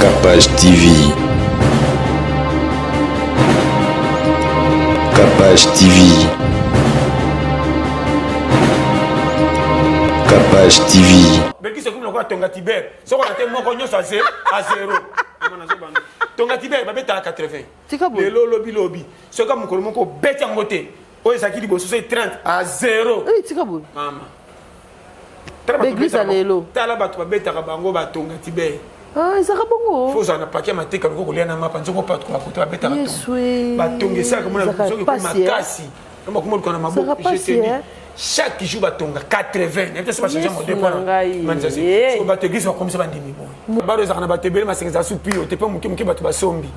Capage TV. Capage TV. Capage TV. Bekisi ekomi lokola tonga tiber soki olate moko nyonso a zero tonga tiber babetaka 80 lelo olobi lobi soki mokolo moko obeti yango te oyo ezalaki liboso soki 30 a 0 tika boye mama L'église ya lelo. Tala bato babetaka bango batonga tiber. Ah, ezalaka bongo. Faut ozala na paki ya mateka lokola kolia na mapa nzoko pato bakoto babetaka batonga esalaka mona soki ekomi makasi bakoma oluka na maboko je te dis chaque jour batonga 80 nayebi te so bachange mode mpona so bato eglise bakomisa bandimi boye baro ezalaka na bato ebele masanga ezala su pio te mpe moke moke bato basombi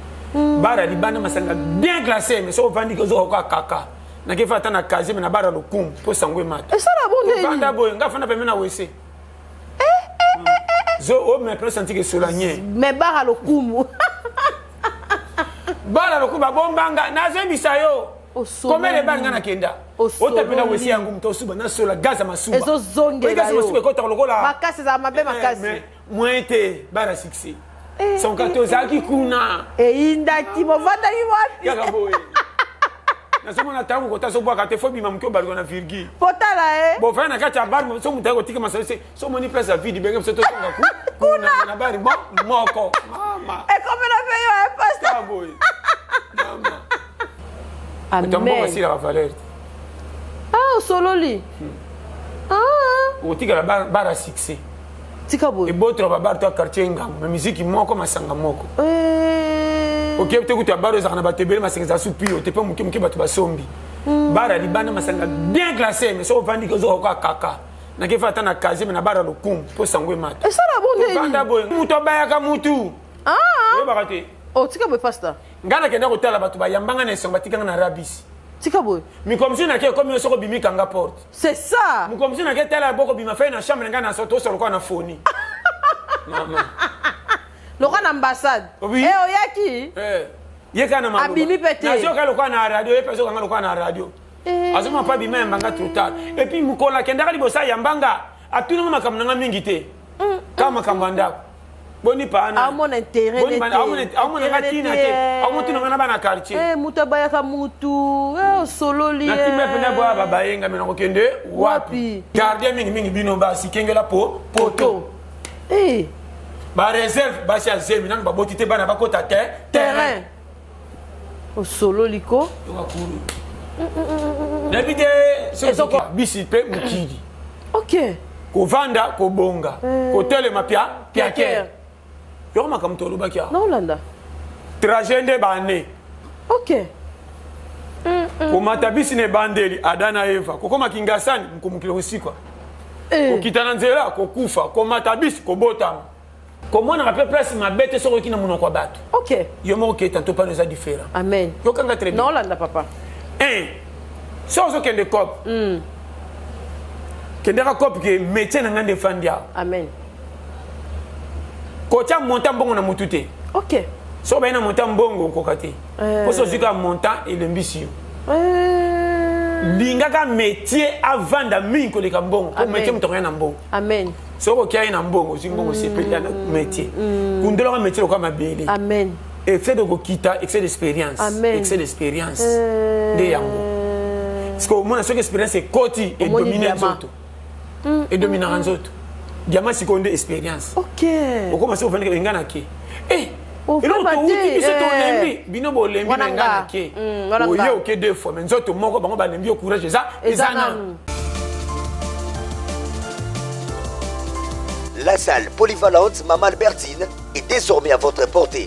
bara libanda masanga bien glacé mais soki ovandi ozokoka kaka nakefa ata na casier me na bara lokumu mpo sango emata esala bonevanda boye nga fanda pembe na wese zo o me pe santi ke solanye me bara lokumu bara lokumu babombanga nazoyebisa yo combien de bar nga nakenda ota mpena wese yango moto osuba nasola gaz ya masuba ezozongela masuba ekotaka lokola makasi ezala mabe makasi moyen te bara succès eh, sonka eh, tozalaki kuna eyindaki bovandaki wapi kaka boye nazomona ntango kota azobwaka te fo bima moke obaluka na virgule potala e bofai na kati ya bar so moto aye kotika masolo se so omoni place ya vide benge biso tozonga kuna na bari moko mama ekomela mpe yo pasta boye mama amen asilaka valeur te ah osololi ah. okotikala bara succès tika boye ebotola babar to ya quartier ngambo me miziki moko masanga moko eh. okebi te kutu ya bar ezalaka na bato ebele masanga ezala su pio te mpe moke moke bato basombi hmm. bar ya libanda masanga bien glacé mais soki ovandi ozokoka kaka nakefa ata na casier me na bar ya lokumu mpo sango emata esala bonevanda boye moto abayaka mutu ah. oyebaka te otika oh, boye pasta ngai nakenda kotala bato bayambanga na esongo batikanga na rabisi tika boye mikolo mosusu nake ekomi yo soki obimi kanga porte c'est ça mokolo mosusu nake tala boko bima fai na chambre na ngai na tosa lokola na foni mama lokola na ambassade oui. eh, oyaki eh. ye kaka na maloba abimi pe te nazoka lokola na radio ye pe azokanga lokola na radio eh. azoma mpo abima yambanga trop tard et puis mokolo akendaka liboso ayambanga atunanga makambo na nga mingi te mm. kaka makambo ya ndako boni paana amona intérêt amona nga tina te amotuna nga na bana quartier eh, moto abayaka mutu eh, osololi natimba mpena boya babaye nga me nakokende wapi gardien mingimingi bino basi kengela po poto eh. bareserve basi ya zemi nanu baboti te bana bakota te terrain osololi ko nayebi te bisi mpe mokili ok kovanda kobonga eh. kotelema pia piakere yoko makambo tolobaki awa naolanda trajet nde bane ok komata bisi na ebandeli ada na eva kokoma kingasani mokili kosikwa eh. kokita na nzela kokufa komata bisi kobotama komonaka mpe place mabe te soki oyoki na monoko ya bato ok yo moko kei tanto pano eza différent amen yokanga très bien naolanda papa un soki ozokende cop mm. kendaka cop ke métier na ngai nde efandi awa amen kotya montant mbongo na motu te ok soki baye na montant mbongo okoka te eh. mpo soki ozwi kaka montant elembisi yo eh. lingaka métier avanda mingi koleka mbongo mpo métier moto akoya na mbongo amen soki okia ye na mbongo ozwi mbongo osepeli ya métier mm. kundolaka métier lokola mabele amen excès de kokita excès d'expérience excès d'expérience eh. nde yango parce que omona soki expérience ekoti edomine nzoto mm, edominaka mm, nzoto diama sikoyo nde expérience okoma soki ofandiki enga na ke eh, eloko towuti biso eh. tolembi bino bolembi na nga na ke oye oke deux fois mais nzoto moko bango balembi yo courage eza eza nanu La salle polyvalente Maman Albertine est désormais à votre portée.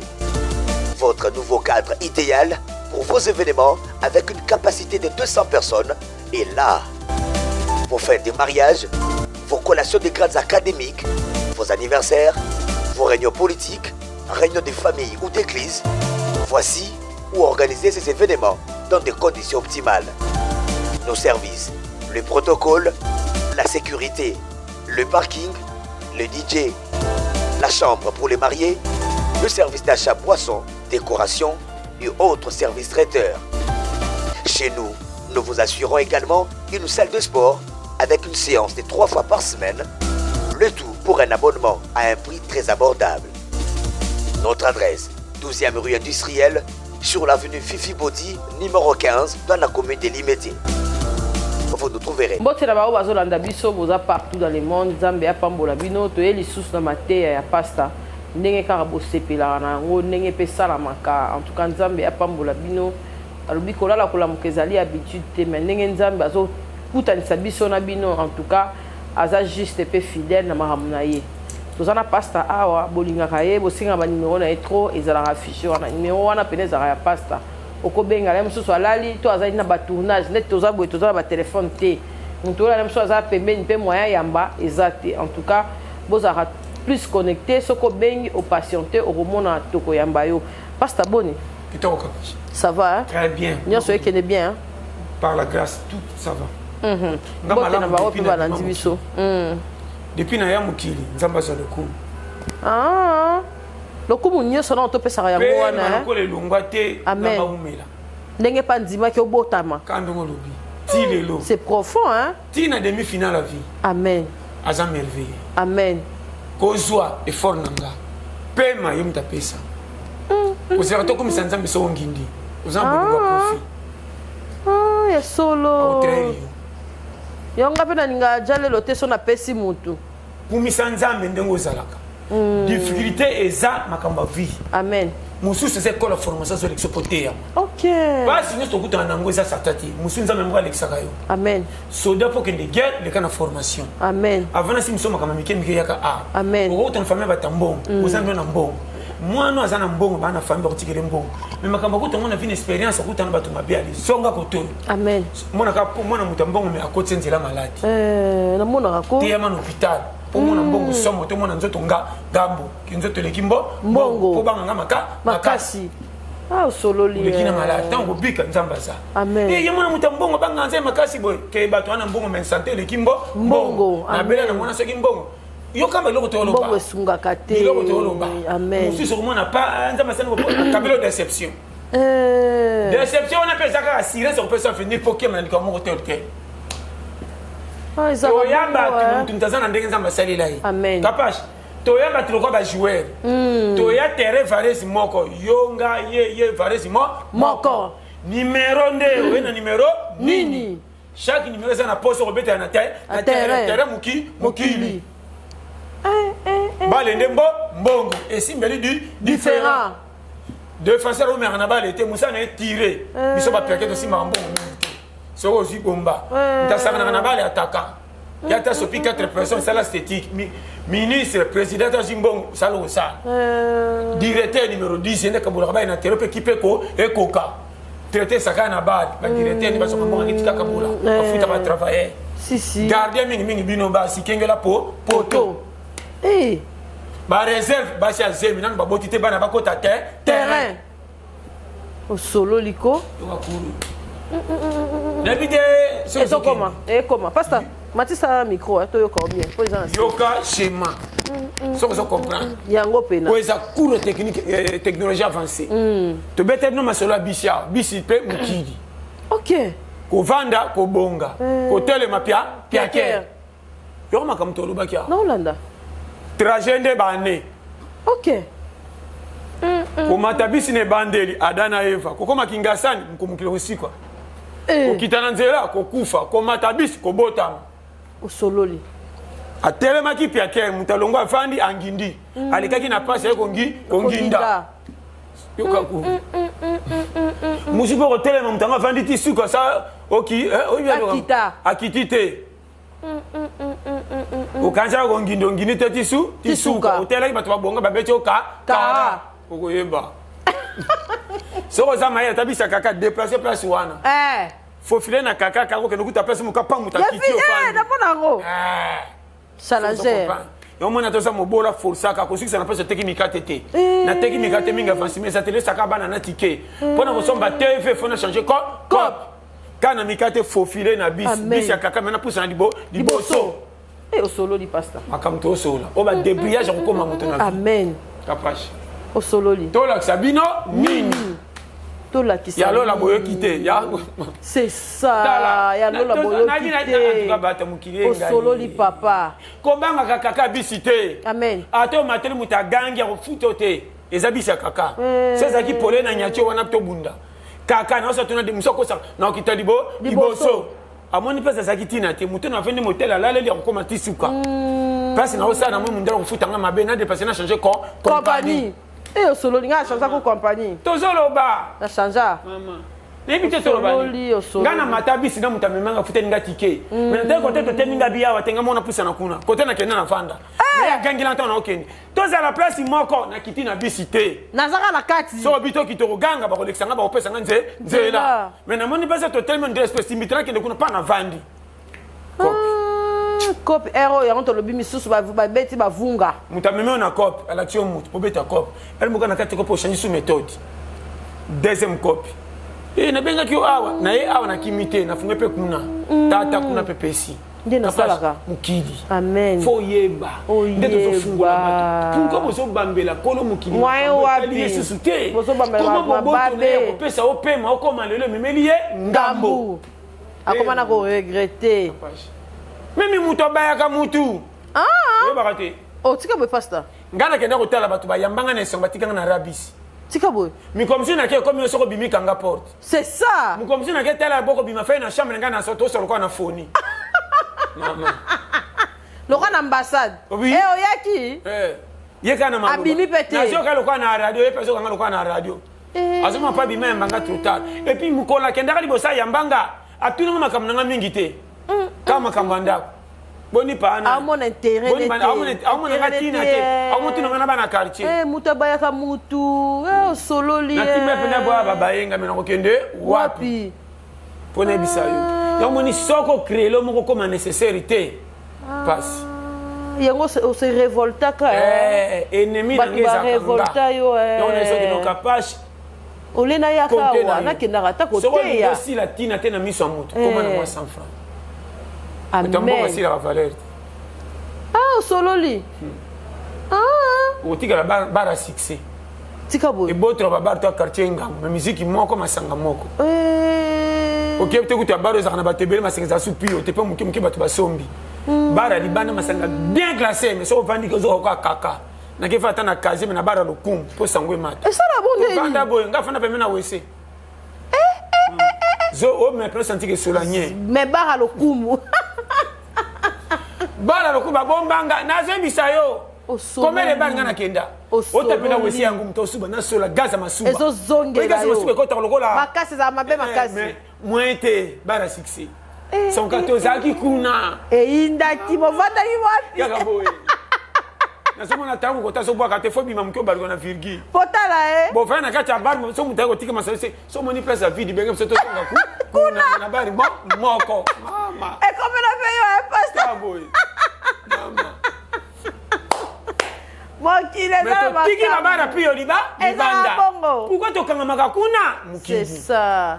Votre nouveau cadre idéal pour vos événements avec une capacité de 200 personnes est là. Vos fêtes de mariage, vos collations de grades académiques, vos anniversaires, vos réunions politiques, réunions de famille ou d'église. Voici où organiser ces événements dans des conditions optimales. Nos services, le protocole, la sécurité, le parking, le DJ, la chambre pour les mariés, le service d'achat boisson, décoration et autres services traiteurs. Chez nous, nous vous assurons également une salle de sport avec une séance de trois fois par semaine, le tout pour un abonnement à un prix très abordable. Notre adresse, 12e rue industrielle, sur l'avenue Fifi Bodi, numéro 15, dans la commune de Limete. Vous nous trouverez. Mbote na bango bazolanda biso boza partout dans le monde nzambe apambola bino toye lisusu na mateya ya pasta ndenge kaka bosepelaka na yango ndenge mpe esalamaka en tout cas nzambe apambola bino alobi kolala kolamuka ezali habitude te mais ndenge nzambe azokutanisa biso na bino en tout cas aza juste mpe fidèle na makambo na ye toza na pasta awa bolingaka ye bosengaka banimero na ye trop ezalaka affiche wana nimero wana pene ezalaka ya pasta okobenga ye mosusu alali to azali na batournage neti toza boye toza na batelefone te moto oyo alali mosusu aza pembeni mpe moyen yamba eza te en tout cas bozalaka plus connecté soki obengi opatiente okomona tokoyamba yo pasta boni kitoko kaka ça va hein? Très bien. Nyonso ekende bien. Hein? Par la grâce, tout ça va. Mbote na bango mpe balandi biso. Depuis na ya mokili, Nzambe azwa lokumu. Ah. Lokumu nyonso na topesaka yango wana. Hein? Lokola elongwa te na baumela. Ndenge pa ndimaki obotama. Kando olobi. Ti lelo. C'est profond hein? Ti na demi-finale la vie. Amen. Aza merveilleux. Amen. Kozwa effort na nga. Pema ye moto apesa. Kozala tokomisa Nzambe soko ngindi. Oza na bolingo ya profit. Ah, ya solo. Akotrahir yo. Yo nga mpe nalingaka ja lelo te so napesi mutu. Kumisa Nzambe ndenge ozalaka. Difficulté eza makambo ya vie. Amen. Mosusu eza ekole ya formation azolekisa mpo oteyama. Ok. Pasi nyonso tokutana na yango eza sata te. Mosusu Nzambe moko alekisaka yo. Amen. Soda mpo okende guerre leka na formation. Amen. Avant nasi miso makambo mike mike yaka a. Amen. Okokutana famille bata mbongo. Oza ndo na mbongo. Mwana aza na mbongo bana na famille bakotikele mbongo. Mais makambo akuta ngo na vie na expérience akutana bato mabe ali zonga kotoyo. Amen. Mwana ka mwana moto ya mbongo mais akoti nzela maladi. Namonaka ko. Teyama na hôpital. Po mwana mbongo somo to mwana nzoto nga gambo ki nzoto eleki mbo mbongo po banga nga maka makasi. Ah, osololi. Oleki na maladi ntango kobika Nzambe aza. Amen. Eh, ye mwana moto ya mbongo banga nzambe makasi boye ke bato wana mbongo mais santé eleki mbo mbongo. Nabela na mwana soki mbongo. Yo kamba eloko toyoloba. Mbongo esungaka te. Biloko toyoloba. Amen. Mosusu okomona pa Nzambe asali kabelo déception. Déception wana mpe eza kaka assurance okopesa avenir mpo okema na likambo moko te te. Toya bato motu moto aza na ndenge Nzambe asalela ye. Amen. Kapash toya bato lokola bajoueur. Toya terrain varese moko yo nga ye ye varese moko. Numéro nde oye na numéro nini? Chaque numéro eza na poste okobetela na na terrain. Terrain mokili. Bale nde mbongo esimbeli du différent. Défenseur oyo na bale te musa na ye tiré. Biso ba perquet aussi mbongo mingi te. Soko ozwi bomba. Ntasakanaka na bale attaquant. Ya ta sopi 4 personnes sala esthétique. Ministre, président azwi mbongo sala osala. Directeur numéro 10 yende kabolaka bale na terrain pe kipe ko ekoka. Traité saka na bale, ba directeur ni basoka mbongo akitika kabola. Bafuta ba travailleur. Si si. Gardien mingi mingi bino ba sikengela po poto. Eh. Ba réserve basi ya zemi nanu baboti te bana bakota te terrain. Osolo liko. Nayebi te ezokoma ekoma pasteur matisa micro toyoka bien po eza na yoka schéma soki ozo comprendre yango pena oyo eza cours technique technologie avancée tobeta bino masolo ya bisi awa bisi mpe mokili. Ok. Kovanda kobonga kotelema pia piaker yoko makambo tolobaki awa naolanda trajet nde bane. Ok. Komata bisi na ebandeli Adam na Eva kokoma Kingasani mokili kosikwa. Kokita na nzela kokufa komata bisi kobotama. Osololi. Atelemaki piaker moto alongo avandi angindi. Alekaki na pasi aye konginda. Yoka ku. Mosusu mpe kotelema moto yango avandi ti suka sa oki, oyebi aloka. Akita. Akiti te. Okanisa konginda ongindi te ti su, ti Ti suka. suka. Otelaki bato babonga babeti yo Kara. kara. Okoyeba. Soki oza mayele tabisa kaka déplacer place wana. Faufile na kaka kaka okende kuta place moka pa moto akiti Ya fi, ofandi. namona yango. Challenger. Yo mona toza mobola forsaka kosukisa na place oteki mikate te. Na teki mikate mingi avancement eza te lesaka bana na ticket. Mpona kosomba TV faut na changer cop. Kana na mikate faufile na bis. Amen. Bis ya kaka mena pusa na liboso. Osololi pasteur. Makambo tosola. O ba débrayage ya kokoma moto na vie. Amen. Kapash. Osololi. Tolakisa bino nini? Tolakisa Ya lola nini? boyoki te. Ya C'est ça. Tala. Ya lola Na- boyoki na- na- te. na- en tout cas, bato mokili ye ngai. Osololi papa. Kobangaka kaka bisi te. Amen. Ata omateli moto agangi ya kofuta te. Eza bisi ya kaka. So ezalaki pole na nyati wana tobunda. Kaka na osa tuna de muso kosa na okita libo liboso. Amoni place azalaki ntina te, moto na afandi motel alaleli akokoma ti suka. Place na osala na moi mundala kofuta nga mabe na déplacer na changer compagnie. Eh osololi nga changer ko compagnie. Tozoloba. Na changer. Mama. Nayebi te toloba nga na mata bisi na moto amemanga afuteli nga tike. Mais natali kote totemi nga biawa te nga mona pusana kuna. Kote nakende na fanda. Mais agangela ntango na okende. Tozala place moko nakiti na bisi te. Nazaka na kati. So bito kitoko ganga bakolekisa nga bakopesa nga nzela. Mais namoni place totelemi ndre espèce simbi te nakende kuna pa na vandi. Cope ero yango tolobi misusu babeti bavunga. Moto amemi oyo na cope alakisi yo moto po beta cope. Elle moka na kati cope ochange sous méthode. Deuxième cope. Eh nabengaki yo awa na ye awa nakimi te nafunge mpe kuna. Tata kuna mpe pesi. Nde nasalaka. Mokili. Amen. Fo yeba. Nde tozofungola bato. Pourquoi bozobambela kolo mokili? Moyen wapi? Yesusu te. Bozobambela Koma boboto na ye kopesa opema okoma lelo ememeli ye ngambo. Akoma na ko regretter. Mimi mutu abayaka mutu. Ah. Oyebaka te. Oh, tika boye pasteur. Nga nakenda kotala bato bayambanga na esongo batikanga na rabisi. Tika boye. Mikomisi nake ekomi yo soko bimi kanga porte. C'est ça. Mikomisi nake tala boko bima fai na chambre nga na soto solo kwa na foni. Mama. Lokola na ambassade. Oui. Eh oyaki. Eh. Ye kana maloba. Abimi pe te. Nazoka lokola na radio, ye pe azoka nga lokola na radio. Eh. Azoma pa bima yambanga trop tard. Et puis mukolo akendaka liboso ya yambanga, atunanga makambo nanga mingi te. Kaka makambo ya ndako. Boni pa ana. Amona intérêt Boni nete. ba amona amona Intérêt nga tina nete. te. Amona tuna nga na bana quartier. Eh mutu abayaka mutu, eh osololi. Na kimia pena boya baba yenga mena kokende wapi? Wapi? Pona yebisa yo. Yango moni soko créer lo moko koma nécessaire te. Passe. Yango ose révoltaka. Eh, ennemi na Bato ngai ezalaka nga. barevolta yo, eh. Yango na soki noka page. Ole na yaka Compte awa, na yo. nakendaka ata Soki olingi koteya. osila tina te na miso ya moto, koma na Eh. mwa 100 francs. Moto ya mbongo Amen. asilaka valeur te. Ah, osololi. Ah. Otikala bara succès. Tika boye. Ebotola ba bar to ya quartier ngambo, mais musique moko masanga moko. Eh. Okebi te kutu ya bar ezalaka na bato ebele masanga ezala su pio te, mpe moke moke bato basombi. Bar ya libanda masanga bien classé, mais soki ovandi ozoka kaka kaka. Nakefa ata na casier, mais na bar ya lokumu, mpo sango emata. Esala bon ndeni. Ovanda boye, nga fanda pembeni na WC. Zo, oh, mais après, senti que solanye. Mais bar ya lokumu. Bar ya lokumu, babombanga, nazoyebisa yo. Osololi. Combien de bar nga nakenda? Osololi. Ota pena WC yango, moto osuba, nasola, gaz ya masuba. Ezozongela Oyi, gaz ya yo. masuba ekotaka lokola. Makasi ezala mabe Eh, makasi. mais moyen te, bar ya succès. Eh, Sonka eh, tozalaki kuna. Eyindaki, bovandaki wapi? Kaka boye. Nazomona ntango kota azobwaka te, fo bima moke obaluka na virgule. Potala, eh? Bon, faya na kati ya bar, so moto aye kotika masolo se, so omoni place ya vide, benge biso tozonga kuna na bar, moko. Mama. Ekomi na pe yo, eh, pasteur? Kaka boye. Mama. Mokili eza Mais na totiki makambo. na bar ya pio Eza libanda. bongo. Pourquoi tokangamaka kuna? Mokili. C'est ça.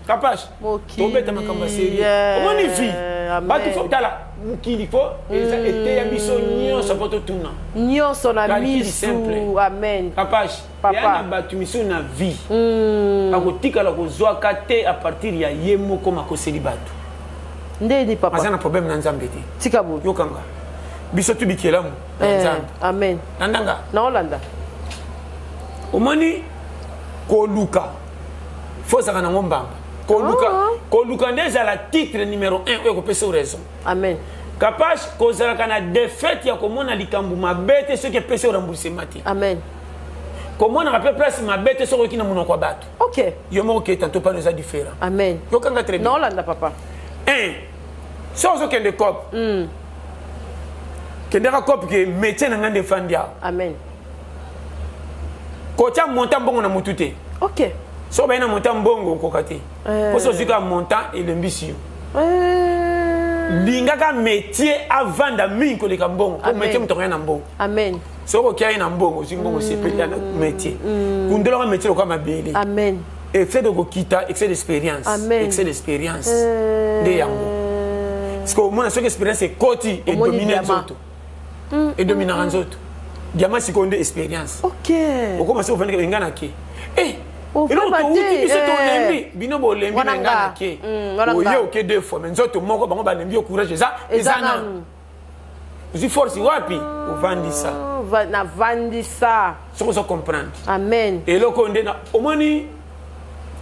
Kapache, Mokili, tobeta makambo ya sérieux. yeah. Omoni vie. Amen. Bato fo tala mokili fo eza eteya biso nyonso po totuna. Nyonso na Calcul misu. simple. Amen. Kapache, Papa. ya na bato misu na vie. Bakotikala kozwaka te à partir ya ye moko makoseli bato. Ndeni papa. Aza na problème na Nzambe te. Tika boye. Yokanga. Biso tu bikelamu na Eh, Nzambe. Amen. Na ndanga. Na Hollanda. Omoni koluka. Fo zaka na ngombamba. Koluka, koluka nde ezala titre numéro 1 oyo ekopesa yo raison. Amen. Kapache kozalaka na défaite ya komona likambo mabe te soki epesi yo remboursement te. Amen. Komonaka pe place mabe te soki oyoki na monoko ya bato. Ok. Yo moko okei tantôt pano eza différent. Amen. Yokanga très bien. Na Hollanda papa. 1. Soki ozokende cop. Kendaka cop ke métier na nga nde efandi awa. Amen. Kotia montant mbongo na mutu te. Ok. Soki baye na montant mbongo okoka te. Eh. Po soki ozwi kaka montant elembisi yo. Eh. Lingaka métier avanda mingi koleka mbongo. Po Amen. métier moto akoya na mbongo. Amen. Soki okia ye na mbongo, ozwi mbongo osepeli ya na métier. Kundolaka métier lokola mabele. Amen. Excès de kokita, excès d'expérience. Amen. Excès d'expérience. Eh. Nde yango. Parce que omona soki expérience ekoti, Omoni edomine diamant. nzoto. Edominaka nzoto. Diamant sikoyo nde expérience. Ok. Okoma soki ofandiki nga na ke. Eh, Ofema eloko towuti te, biso eh. tolembi, bino bolembi Wana na nga nga. na ke. Wana nga. Oye oke deux fois, mais nzoto moko bango balembi yo courage eza, Eza eza nanu. nanu. Ozwi force wapi? Ovandisa. Navandisa. Soki ozo comprendre. Amen. Eloko oyo nde omoni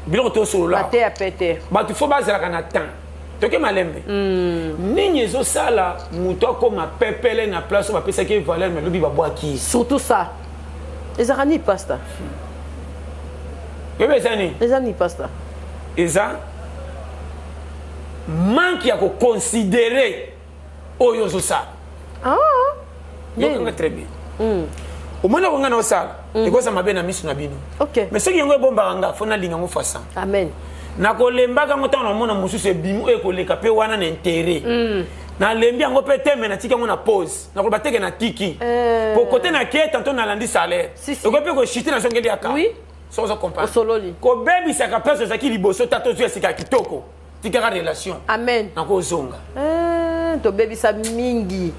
biloko tosolola. Mateya pete. Bato fo bazalaka na temps. Toke malembe. Nini ezosala moto akoma pepele na place oyo bapesaki ye valeur, mais lobi babwaki ye? Surtout ça. Ezalaka nini, pasteur? Oyebi eza nini? Eza nini, pasteur? Eza manque ya koconsidere oyo ozosala. Ah. Yokanga très bien. Omoni yango nga na osala, ekozala mabe na miso na bino. Mais soki yango ebombaka nga, fo nalinga yango fois 100. Amen. Nakolembaka yango ntango namona mosusu ebimi oyo ekoleka mpe wana na intérêt. Nalembi yango mpe te, me natiki yango na pause. Nakoloba teke natiki. Po kote nakie tanto nalandi salaire. Si, si. Ekoki mpe koshite, nazongeli yaka. Soki ozo comprendre. Osololi. Kobebisaka place ozalaki liboso, tata ozwi esika ya kitoko. Tikaka relation. Amen. Nakozonga. Tobebisa mingi.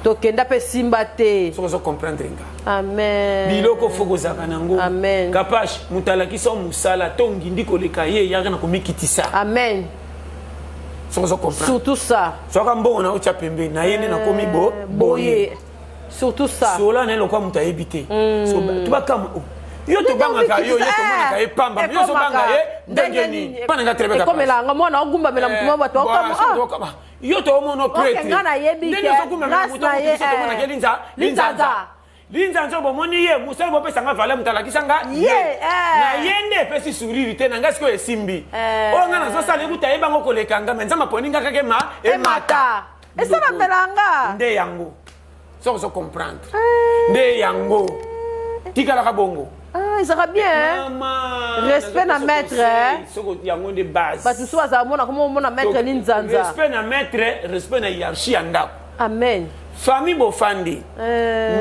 Tokenda mpe simba te. Soki ozo comprendre nga. Amen. Biloko fo kozalaka nango. Amen. Kapash, moto alakisa yo mosala to ngindi koleka ye, yaka na komikitisa. Amen. Soki ozo comprendre. Surtout ça. Soka mbongo na otya pembeni na ye nde nakomi bo boye. Surtout ça. Sola na ye lokola moto ayebi te. So, tobakama, oh. Yo tobangaka yo, ye tomonaka ye pamba, yo ozobanga ye ndenge nini? Mpa na nga très bien. Ekomela yanga mwana ogumbamela motu moko bato Voilà, okama. soki tokama. Yo toomona Ok, prêtre. nga nayebi Ndenge ke ozogumbamela grâce motu na ye, biso tomonaka ye linza, linzanza. linzanza. Linzanza bomoni ye, mosala bopesa nga valeur, moto alakisa nga Ye, ye. Na ye nde epesi sourire te, na nga sikoyo esimbi. Oyo nga nazosala ekuta yebango koleka nga, mais Nzambe aponi nga kaka ema, emata. Esalamela nga. Nde yango. Soki ozo comprendre. Nde yango. Tikalaka bongo. Ah, ezalaka bien, hein? Mama, Respect na nazo maître, conseil, hein? soko yango nde base. Bato mosusu bazala mona koma omona maître Donc, linzanza. Respect na maître, respect na hiérarchie ya ndako. Amen. Famille bofandi.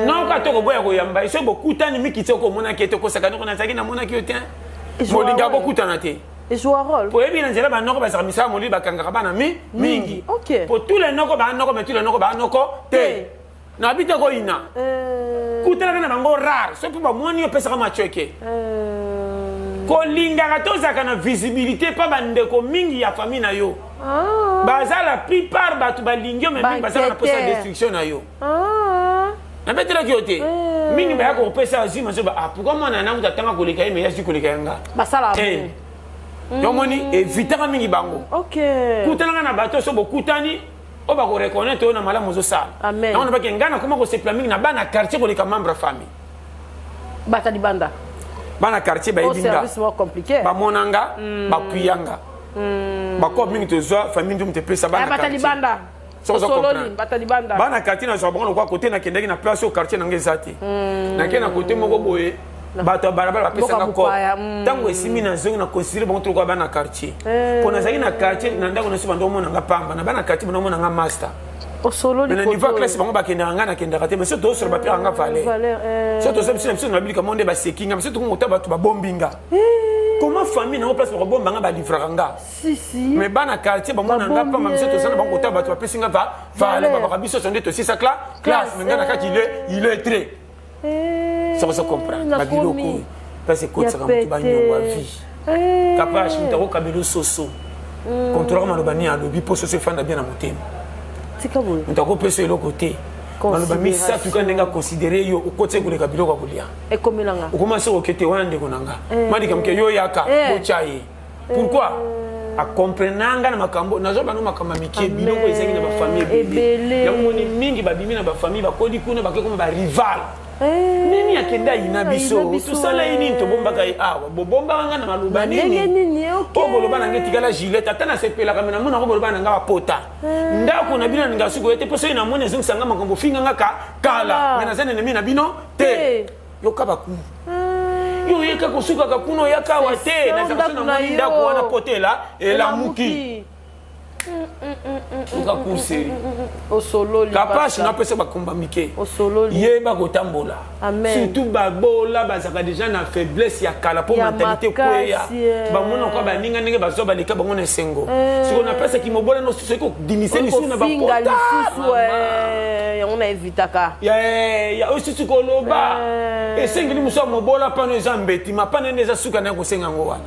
Noka to koboya koyamba, soki bokutani mikiti okomonaki ete okosaka noko nazalaki namonaki yo te. Ezwa Molinga rôle. bokutana te. Ezwa rôle. Po yebi na nzela ba noko bazalaka misala molili, bakangaka bana mingi. Ok. Po tous les noko ba noko, mais tous les noko ba noko te. Te. Na bite koyina. Kutanaka na bango rare, soki bamoni yo opesaka macheke. Kolingaka tozalaka na visibilité pa bandeko mingi ya famille na yo. Baza la plupart bato balingi yo, mais mingi bazalaka na posa ya Banquete. destruction na yo. Nabetelaki yo te. Mingi bayaka kopesa azwi mazo ba, ah, pourquoi mwana na moto atanga koleka ye, mais ye azwi koleka ya nga? Basala bongo. Yo moni, evitaka mingi bango. Kutanaka na bato so bokutani, oyo bakoreconnaître oyo na malamu ozosala. Amen. Yango nabaki nga nakoma kosepela mingi na bana quartier koleka membre ya famille. Bata libanda. Bana quartier bayebi Au nga. service moko compliqué. Bamona nga, bakuya nga. Bakob mingi tozwa famille ndu moto epesa bana Eh, bata quartier. libanda. Soki ozo Osololi, comprendre. bata libanda. Bana quartier nazwa bango lokola côté nakendaki na place oyo quartier na nga eza te. Nakei na côté moko boye, bato ya balabala bapesanga Mboka kope. mopaya, Ntango esimi nazongi na considérer bango tolokola bana quartier. Po nazalaki na quartier, na ndako na biso bando omona nga pamba, na bana quartier bando omona nga master. Osololi Mais na niveau ya koto. classe bango bakendaka nga nakendaka te, mais soki tozosola bapesaka nga valeur. Valeur, Soki tozola biso na biso na bilika monde baseki nga, mais soki tokomota bato babombi nga. Comment famille nango place bakobomba nga balivraka nga? Si, si. Mais bana quartier bamona nga Babombi, pamba, biso tozala bango kota bato bapesi nga valeur, Valeur. babaka biso so nde tosisa classe, Classe, mais nga na kati il est très. Soki ozo comprendre, nakomi. ba biloko oyo, place ekotisaka Ya moto pete. banyongo ya vie. Kapash, moto akokabela soso. Contrôlaka maloba nini alobi mpo soso efanda bien na motema. Tika boye. Moto akopesa eloko te. Maloba misato ka ndenge aconsidere yo, okotisa koleka biloko ya kolia. Ekomelanga. Okoma soki okete wana ndeko na nga. Malika moke yo yaka, botya ye. Pourquoi? Akomprenanga na makambo, nazoba no makambo ya mike, biloko ezangi na bafamille ebele. Ebele. Yango moni mingi babimi na bafamille, bakoli kuna, bakei koma ba rival. Nini akenda ayina biso? Ayina biso, Tosala ye nini? Tobombaka ye awa. Bobombaka nga na maloba Na ndenge nini? nini, ok. Oyo boloba na nga etikala Gillette, ata nasepelaka, me namonaka boloba na nga bapota. Ndako na bino nalinga soki oye te, mpo soki namoni ezongisa nga makambo, ofinga nga kala. Kala. Me naza na ennemi na bino te. Te. Yoka baku. Yo oyeka kosukaka kuna, oyaka awa C'est te. ça, Nazalaka so ndako na namoni yo. ndako wana potela, elamuki. Elamuki. Yoka course. Osololi, Kapash, pasta. napesa bakomba mike. Osololi. Yeba kotambola. Amen. Surtout babola bazalaka déjà na faiblesse ya kala po Ya mentalité makasi, kweya. Bamona kwa baninga ndenge bazwa baleka bango na esengo. Sikoyo napesaki mobola no soki kodimise lisusu na Okofinga bapota. lisusu, Mama. yango na evitaka. Ya, ya, oyo susu koloba. Esengeli mosu ya mobola pano eza mbeti, mapana nde eza suka na ye kosenga yango wana.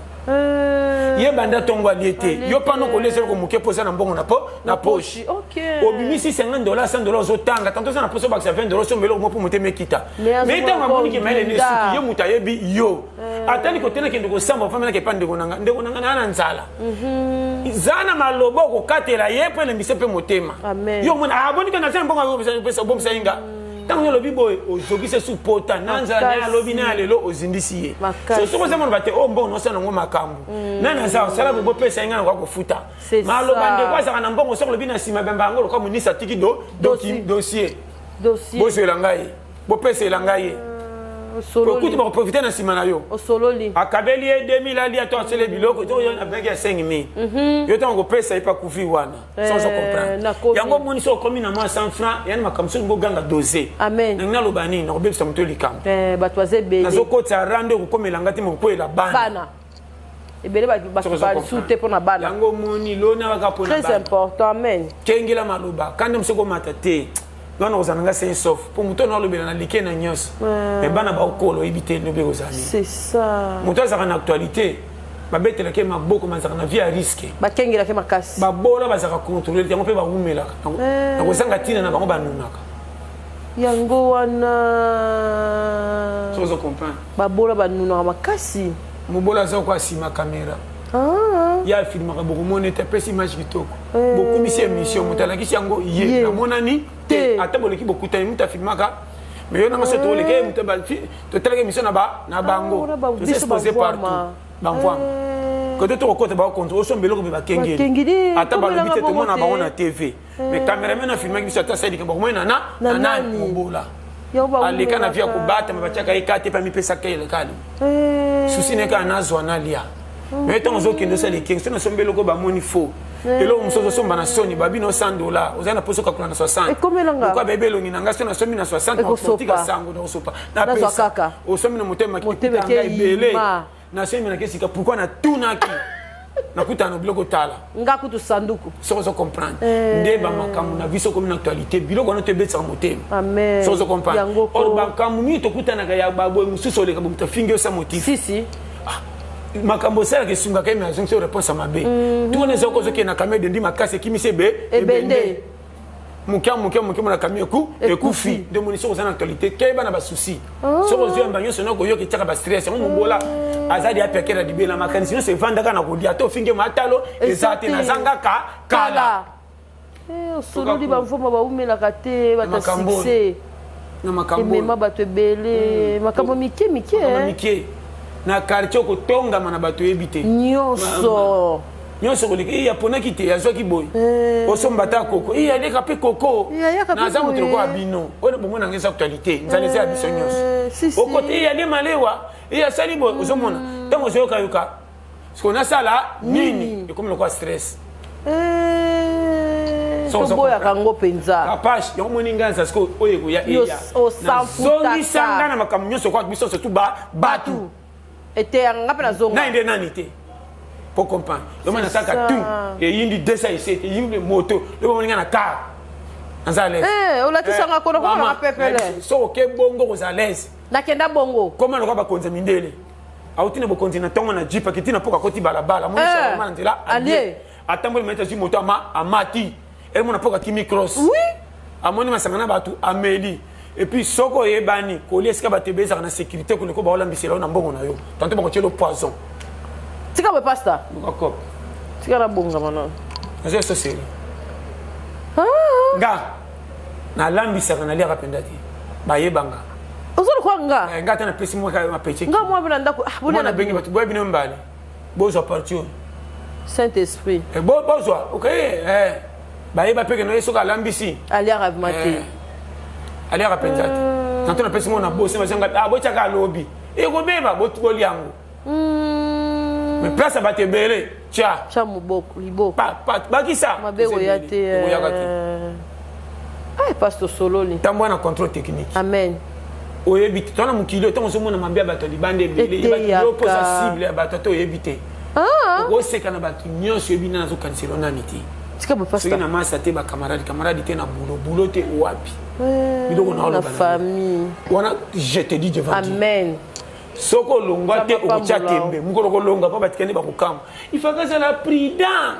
Ye banda ntongo alie te, yo pano kolia eloko moke mpo oza na mbongo na po na poche. Obimisi 50 dollars, 100 dollars, ozotanga tanto oza na poso obakisa 20 dollars, osomba eloko moko mpo motema ekita. Mais ntango amoniki mayele ne esuki, ye moto ayebi yo, atali kotena kende kosamba, ofambenaka epa ndeko na nga, ndeko na nga naa na nzala. Za na maloba okokatela ye mpo elembisa mpe motema. Yo omona aboni ke naza na mbongo, obomisa ye nga. Ntango yo olobi boye, ozokisi su pota na nzala na ye, alobi na ya lelo ozindisi ye. Soki oza mona bate oyo mbongo nosala nango makambo, nani aza osala boye, bopesa ye, ngai nakoka kofuta. Maloba ndeko azalaka na mbongo, soki olobi na nsima bemba yango lokola monisi atiki dossier, bozwela ngai, bopesela ngai ye, okuti bakoprofite na nsima na yo. Akabeli ye 2000, alia to asele biloko to yo na ya 5000, yo ntango kopesa ye pa couvrir wana. Sans comprendre yango, omoni so okomi na mwa 100 franc, yani makambo soki boganga dose. Nangi naloba nini? Nakobebisa moto likambo. Bato baza ebele. Nazokotisa rando, ekokomela nga te, mokokweyela bana. Ebele basu te mpo na bana. Yango omoni lona kaka mpona. Très important, amen. Kengela maloba, kanda mosu ekomata te. Wana kozala nga sain sauf mpo moto wana alobela na like na nyonso, mais bana baokola, oyebi te lobi ekozala nini. C'est ça. Moto azalaka na actualité, babetelaki ye maboko, bazalaka na vie ya risque. Bakengelaki makasi. Babola bazalaka contrôle yango mpe bawumelaka na kozanga ntina na bango, banunaka. Yango wana. Ozo comprendre? Babola banunaka makasi. Mobola aza ko asima caméra, ye afilmaka, bokomona ete apesi image kitoko, bokumisi émission, moto alakisi yango ye namonani te. Ata boleki, bokutani, moto afilmaka, mais yo nanga so toleka ye, moto totalaka émission na bango, toexpose partout, bamvwama kote tokokota, bakokontre osomba eloko mpe bakengeli. Ata balobi te, tomona bango na TV, mais cameraman afilmaki biso, ata asalika, bakomona na nani. Mobola aleka na vie ya kobatama, batiaka ye ka te mpe amipesaka elekali susi ne kaka nazwa nalia. Mais ntango ozokende osala ekenge, so nasombi eloko, bamoni faux eloko mosusu, ozosomba na soni, babino 100 dollar, oza na poso okakola na 60, lokwa bayebi elongi na ngai, so nasombi na 60, otika sango nakosopa, napesa, osombi na motema kitanga ebele, nasombi na kesika. Pourquoi natunaki? Nakutana na biloko tala. Nga kutu sanduku. Soki ozo comprendre nde bamakambo na biso komi na actualité, biloko wana toyebetisaka motema. Soki ozo comprendre, or makambo mingi tokutanaka ya baboye mosusu, oleka bomoto afingi yo sa motif. Si si. Makambo osalaka esungaka ye, me azongisi yo réponse ya mabe. Tuna eza oko ozokende na camion, edendi makasi, ekimisi ebe ebende. Moke moke moke, mona camion eku ekufi. Nde omoni soki oza na actualité, keyeba na basusi, soki ozoyamba nyonso na koyoka, etiaka bastress. Yango mobola azali apekela libela, makanisi nyonso evandaka na kolia, ata ofingi matalo eza te, nazangaka kala. Osololi, bamvoma baumelaka te, bato succès emema bato ebele, makambo mike mike. Mike na quartier, okotongama na bato oyebi te. Nyonso. Nyonso koleka e aponaki te, azwaki boye, osomba ata koko e aleka mpe koko, naza moto lokola bino oyo bomona ngo eza actualité, nzala eza ya biso nyonso. Okota e alie malewa, e asali boye, ozomona ntango ozoyokayoka siko nasala nini, ekomi lokola stress. Toboyaka yango mpenza. Kapage yango moni ngai naza sikoyo oyo ekoya eya, nazongisa ngai na makambo nyonso kwa biso surtout bato. Eteyanga nga mpe nazonga. Nani nde nani te po comprendre yo mona nasalaka tout, eyindi 207, eyindi moto yo bomoni ngai na car, naza à l'aise. Olakisanga kona komona pepele. Soki oke bongo, kozala à l'aise. Nakenda bongo. Koma lokola bakonzi ya mindele, auti na bokonzi na ntongo na jeep, akiti na mpoka, akoti balabala, amoni shawarma na nzela, alie, atamboli maiti, azwi moto, ama amati, emona mpoka, akimi cross, amoni masanga na bato, ameli. Et puis soki oyebani kolia esika bato ebe ezalaka na sécurité, koleko baolambisela yo na mbongo na yo, tanto bakotiela poison. Tika boye, pasta. Bokakop. Tika nabongama nano. Naza so seri, nga nalambisaka, naliaka mpenza te, bayebanga. Oza lokola nga. Nga ata napesi mwa mapece. Nga mwa mpe na ndako. Mwana bengi bato, boya bino mbale, bozwa parti oyo. Saint Esprit. Bozwa, ok, bayeba mpe keno ye soki alambisi. Aliaka vraiment te. Aliaka mpenza te. Tanto napesi mwana bosi, bazanga botiaka, alobi ekobeba, bolia yango. Mais place ya bato ebele, tia. Tia moboko liboko. Bakisa. Mabe ekoya te. Ekoyaka te. Pasteur, osololi. Ntambo wana, contrôle technique. Amen. Oyebi te, twana mokili oyo, ntango ozomona mabe ya bato ya libanda ebele, yo mpoza cible ya bato, ata oyebi te, okoseka na bato nyonso, oyebi nani azokanisela nani te. Soki na masa te, bacamarade, camarade te, na bulo, bulo te, wapi biloko na oloba wana? Je te dis devant. Amen. Soki olongwa te, okotya tembe. Mokolo kolonga mpo batikani bakokamwa. Il faut azala prudent.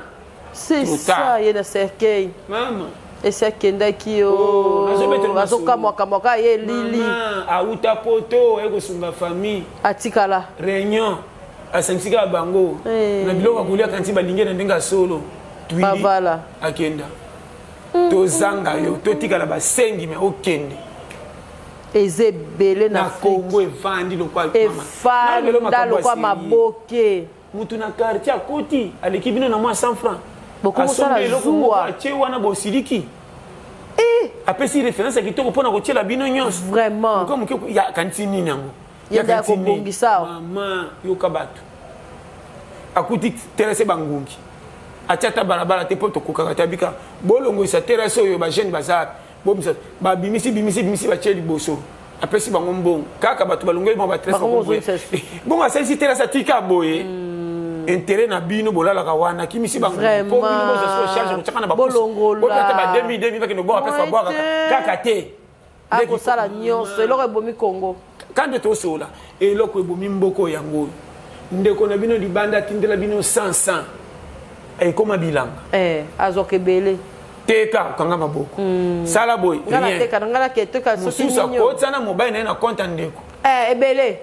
C'est ça, ye na cercueil. Mama. Esi akendaki yo oh, azokamwakamwaka ye lili auta poto aye kosunga famille atikala réunion asangisi kaka bango eh. Na biloko ya kolia kanti balingi na ndenge ya solo twili akenda tozanga yo totikala basengi me okende. Eza ebele na Congo, evandi lokwa efanda lokwa maboke. Mutu na quartier akoti aleki bino na mwa 100 francs, bokomosala zuwa. Atie wana bosiliki. Eh! Apesi référence ya kitoko mpona kotiela bino nyonso. Vraiment. Moke moke akanisi nini yango? Ye nde akobongisa. Mama, yoka, bato akuti terrasse bangungi, atia ata balabala te mpo tokokaka te. Abika bolongolisa terrasse oyo, bajeune baza bomisa, babimisi bimisi bimisi, batie liboso, apesi bango mbongo kaka bato balongoli bango baterrasse bongo, asalisi terrasse, atika boye. Intérêt na bino bolalaka wana, akimisi bango mpo bino bozwa charge kotiaka na babolongola ba 2000 2000, bakende bwaka, place babwakaka kaka te. Akosala nyonso. Eloko ebomi Congo. Kande tosola eloko ebomi mboko yango oyo. Ndeko na bino libanda atindela bino 100 100, ekoma bilanga. Eh, azwaka ebele. Teka, okanga maboko, sala boye. Mosusu akotisa na mobali na ye na compte ya ndeko. Eh, ebele,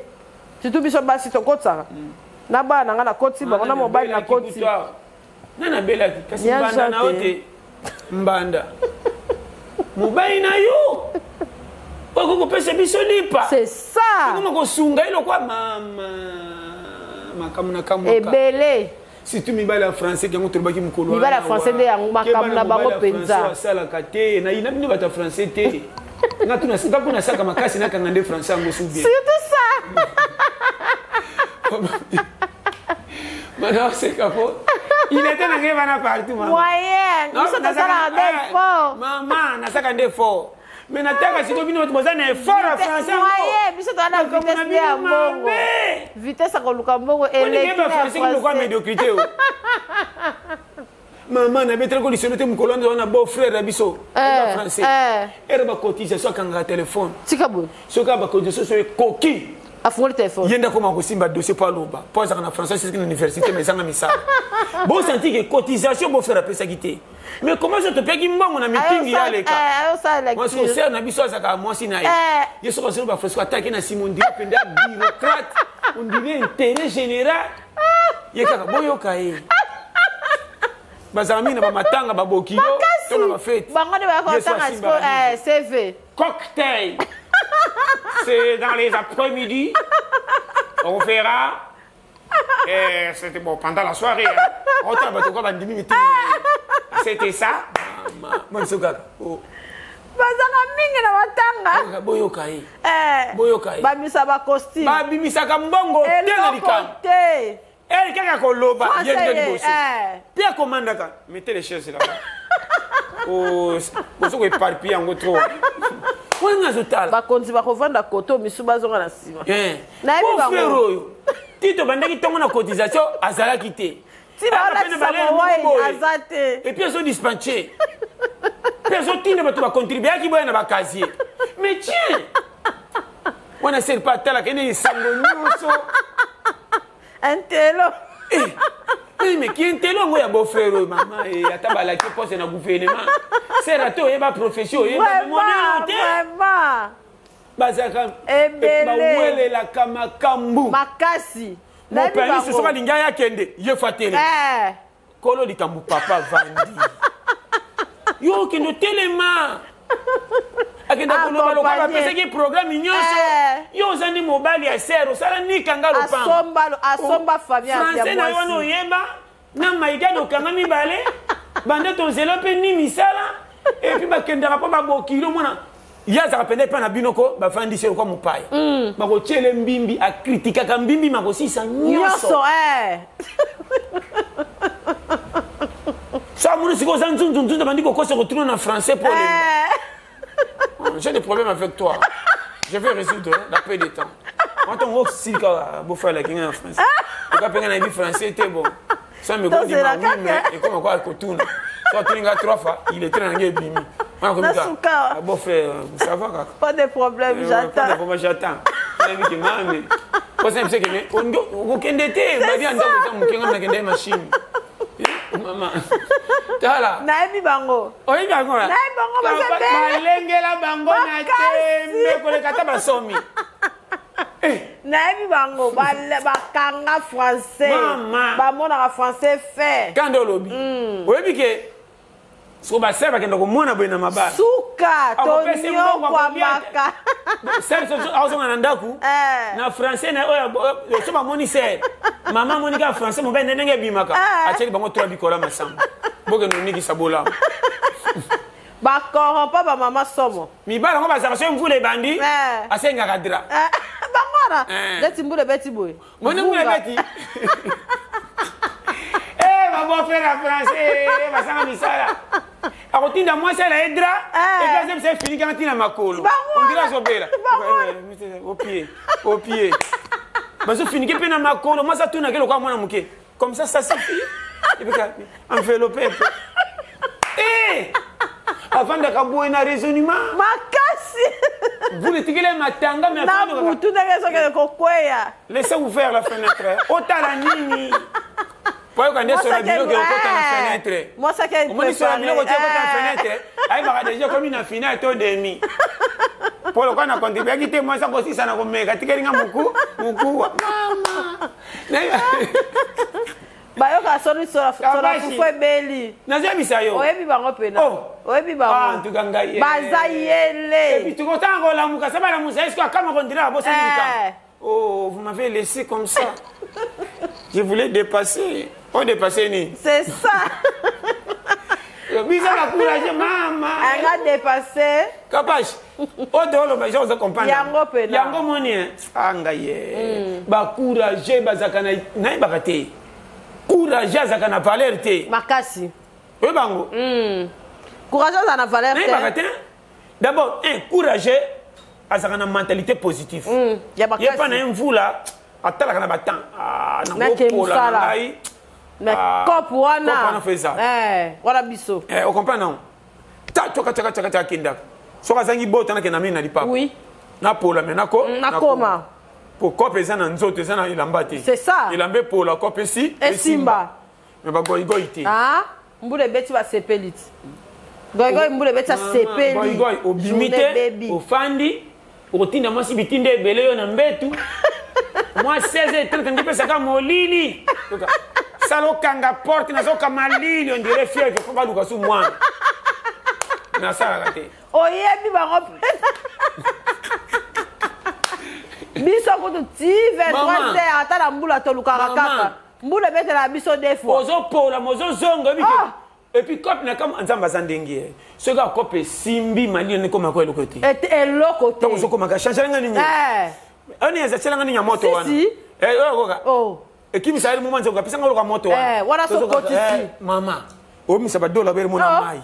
surtout biso basi tokotisaka na bana na ngai, nakotisi bango na mobali, nakoti. Nani abelaki kasi mbanda na yo te, mbanda mobali na yo okoki kopesa biso lipa. C'est ça. Okoma kosunga ye lokwa mama makambo na kamwaka. Ebele. Surtout mibali ya français, yango tolobaki mokolo. Mibali ya français nde yango makambo na bango mpenza. Asalaka te nayina bino bato ya français te. Nga kuna nasaka makasi, nakanga nde français yango su bien. Surtout ça. Mana oseka po il était na ngai bana partout, mama. Moyen biso tosalaka nde effort. Mama, nasaka nde effort, mais nataka sikoyo bino bato boza na effort ya français. Moyen biso toza na vitesse nde ya mbongo, vitesse ya koluka mbongo eleki na français lokwa médiocrité o. Mama, nabetelako lisolo te mokolo wana wana beau frère na biso français ere bacotisation, akangaka telefone. Tika boye. Soki kaka bacotisation so ekoki, afungoli telefone. Ye nde akoma kosimba dossier mpo aloba, mpo azalaka na français soki na université, mais ezanga misala. Bosanti ke cotisation beau frère apesaki te, mais comment so topeki mbongo na mitingi ya leka? Mwasi osere na biso azalaka mwasi na ye. Ye soki azoloba français, ataki na nsima, ondire mpenza bureaucrate, ondire intérêt général. Ye kaka boyoka ye, bazala mingi na bamatanga, babokilo to na bafete. Bango nde bayaka CV. Cocktail, c'est dans les après-midi, on verra. Et c'était bon pendant la soirée, hein. Otala bato kwa bandimi mitini, c'était ça. Mamiso kaka Bazaka mingi na matanga. Boyoka ye, boyoka ye. Bamisa bacostume. Babimisaka mbongo te na likambo te. Ere kaka koloba, ye nde liboso mpe akomandaka: mettez les chaises là-bas, bozo koéparpille yango trop wana azotala. Bakonzi bakovanda koto, misu bazonga na nsima. Beau frère oyo ti tobandaki ntongo na cotisation azalaki te. Ti baolatisa mowai aza te. Et puis azodispatche mpe azotinda bato bacontribuaki boya na bacasier. Mais tiens, wana sere mpe atalaka ene esango nyonso. Intelo. Mais ki intelo yango ya beau frère oyo, mama, ata balaki poste na gouvernement, sere ate oyeba profession, oyeba te. Bazalaka bawelelaka makambo. Makasi. Mopanisi soki alingi aya akende, ye fa tele kolo likambo. Papa vandi, yo okende otelema, akenda koloba lokola bapesaki programme nyonso. Yo oza nde mobali ya sere, osala nikanga lopango. Asomba famille. Français na yo wana oyeba na maigani, okanga mibale banda tozela mpe ni misala. Et puis bakendaka mpo babokilo mwana ye azalaka mpenza epai na bino ko bafandisi lokwa mopaya, bakotiele mbimbi, akritikaka mbimbi makosisa nyonso. So amoni sikoyo oza nzunzunzunzu, bandi kokosa kotuna na français po olemba: j'ai des problèmes avec toi, je vais résoudre dans peu de temps. Ntango osilika, bofalaki nga na français, oka mpe nga nayebi français te. Bon, ça me kondima, oui, mais ekoma kwa kotuna so atuni nga trois fois, il était na ngai ebimi. Nasuka. Bon frère, ça va kaka. Pas de problème, j'attends. Pas de problème, j'attends. Nayebi ke mame. Mwasi na biso ekende okokende te babi ya ndako eza moke ngai nakende ye machine. Mama. Tala. Nayebi bango. Oyebi bango? Nayebi bango baza bele. Balengela bango na tembe koleka ata basomi. Eh. Nayebi bango bakanga français. Bamonaka français fait. Kanda olobi. Oyebi ke soko basere bakenda komona boye na mabala suka tonyokwamaka sere azonga na ndako eh. na français na oyo so bamoni sere mama amoni kaka français mobali nde ndenge ebimaka eh. atiaki bango trois bikola masamba bokende onikisa bolamu bakorompa bamama somo mibali yango bazalaka soki mvula ebandi eh. asengaka dra bango wana neti mbula ebeti boye moni mbula ebeti eh, babofrere ya français eh, basanga misala akotinda mwasi ala ye dra eh. epi azebisa efiniki anga ntina makolo ondira azobela opie opie bazofinike mpe na makolo mwasi atunake lokola mwana moke comme ça ça suffit epeka enveloppe mpe eh! avandaka boye na raisonnement makasi vous etikeli matanga na butu ndenge ezokende kokweya laissez ouvert la fenêtre otala nini poyoka nde sola biloko ekokota na fenêtre omoni sola biloko ti ekota na fenêtre ayebaka deja ekomi na final to demi mpo lokola na contribuaki te mwasi akosisa na komeka tikeli nga moku mokuwa mama Bayoka soni sola fufu ebeli. Nazoyebisa yo. Oyebi bango pena. Oh. Oyebi bango. Ah, en tout cas ngai. Baza yele. Et puis tukotanga kolamuka sa balamusa est-ce que akama kondira abosani likambo. Oh, vous m'avez laissé comme ça. Je voulais dépasser. Oh, dépasser ni. C'est ça. Biso na courage mama. Anga dépasser. Kapash. Oyo toloba jean oza comprendre. Yango pena. Yango moni hein. Ah ngai ye. Ba courage bazaka na nayebaka te. Courage azaka na valeur te. Makasi. Oyo bango. Courage azaka na valeur te. Nayebaka te. D'abord, un courageux azaka na mentalité positive. Ya makasi. Ye pa na ye mvula atalaka na ba temps. Ah nango pola na ngai. Mais cop wana. Cop wana faut eza. Eh, wana biso. Eh, o comprend non? Ta toka tchaka tchaka tchaka kendaka. Soki azangi bota nakenda mingi na lipapa. Oui. Napola mais nako nakoma. Po cop eza na nzoto eza na elamba te. C'est ça. Elamba epola cop esi esimba. Mais bagoigoi te. Ah, mbula ebeti basepeli ti. Goigoi mbula ebeti asepeli. Goigoi obimi te, ofandi, okotinda mwasi bitinda ebele yo na mbetu. Mwa 16h30 ndipesaka molili. Sala okanga porte nazoka malili on dirait fièvre po baluka su mwana. Nasalaka te. Oyebi bango mpenza. Biso kutu ti 23h ata na mbula tolukaka kaka. Mbula ebetela biso deux fois. Ozopola mozozonga oyebi ke et puis cope na kama nzambe aza ndenge ye. Soki akope esimbi malili nde ekomaka eloko te. Eloko te. Ntango ozokomaka changer nga nini? Oni ezatiela nga nini ya moto wana? Oyo okoka. Ekimisa ye moma nzambe apesa nga oloka moto wana. Wana so kotisi. Mama, omisa ba dola bele mona mai.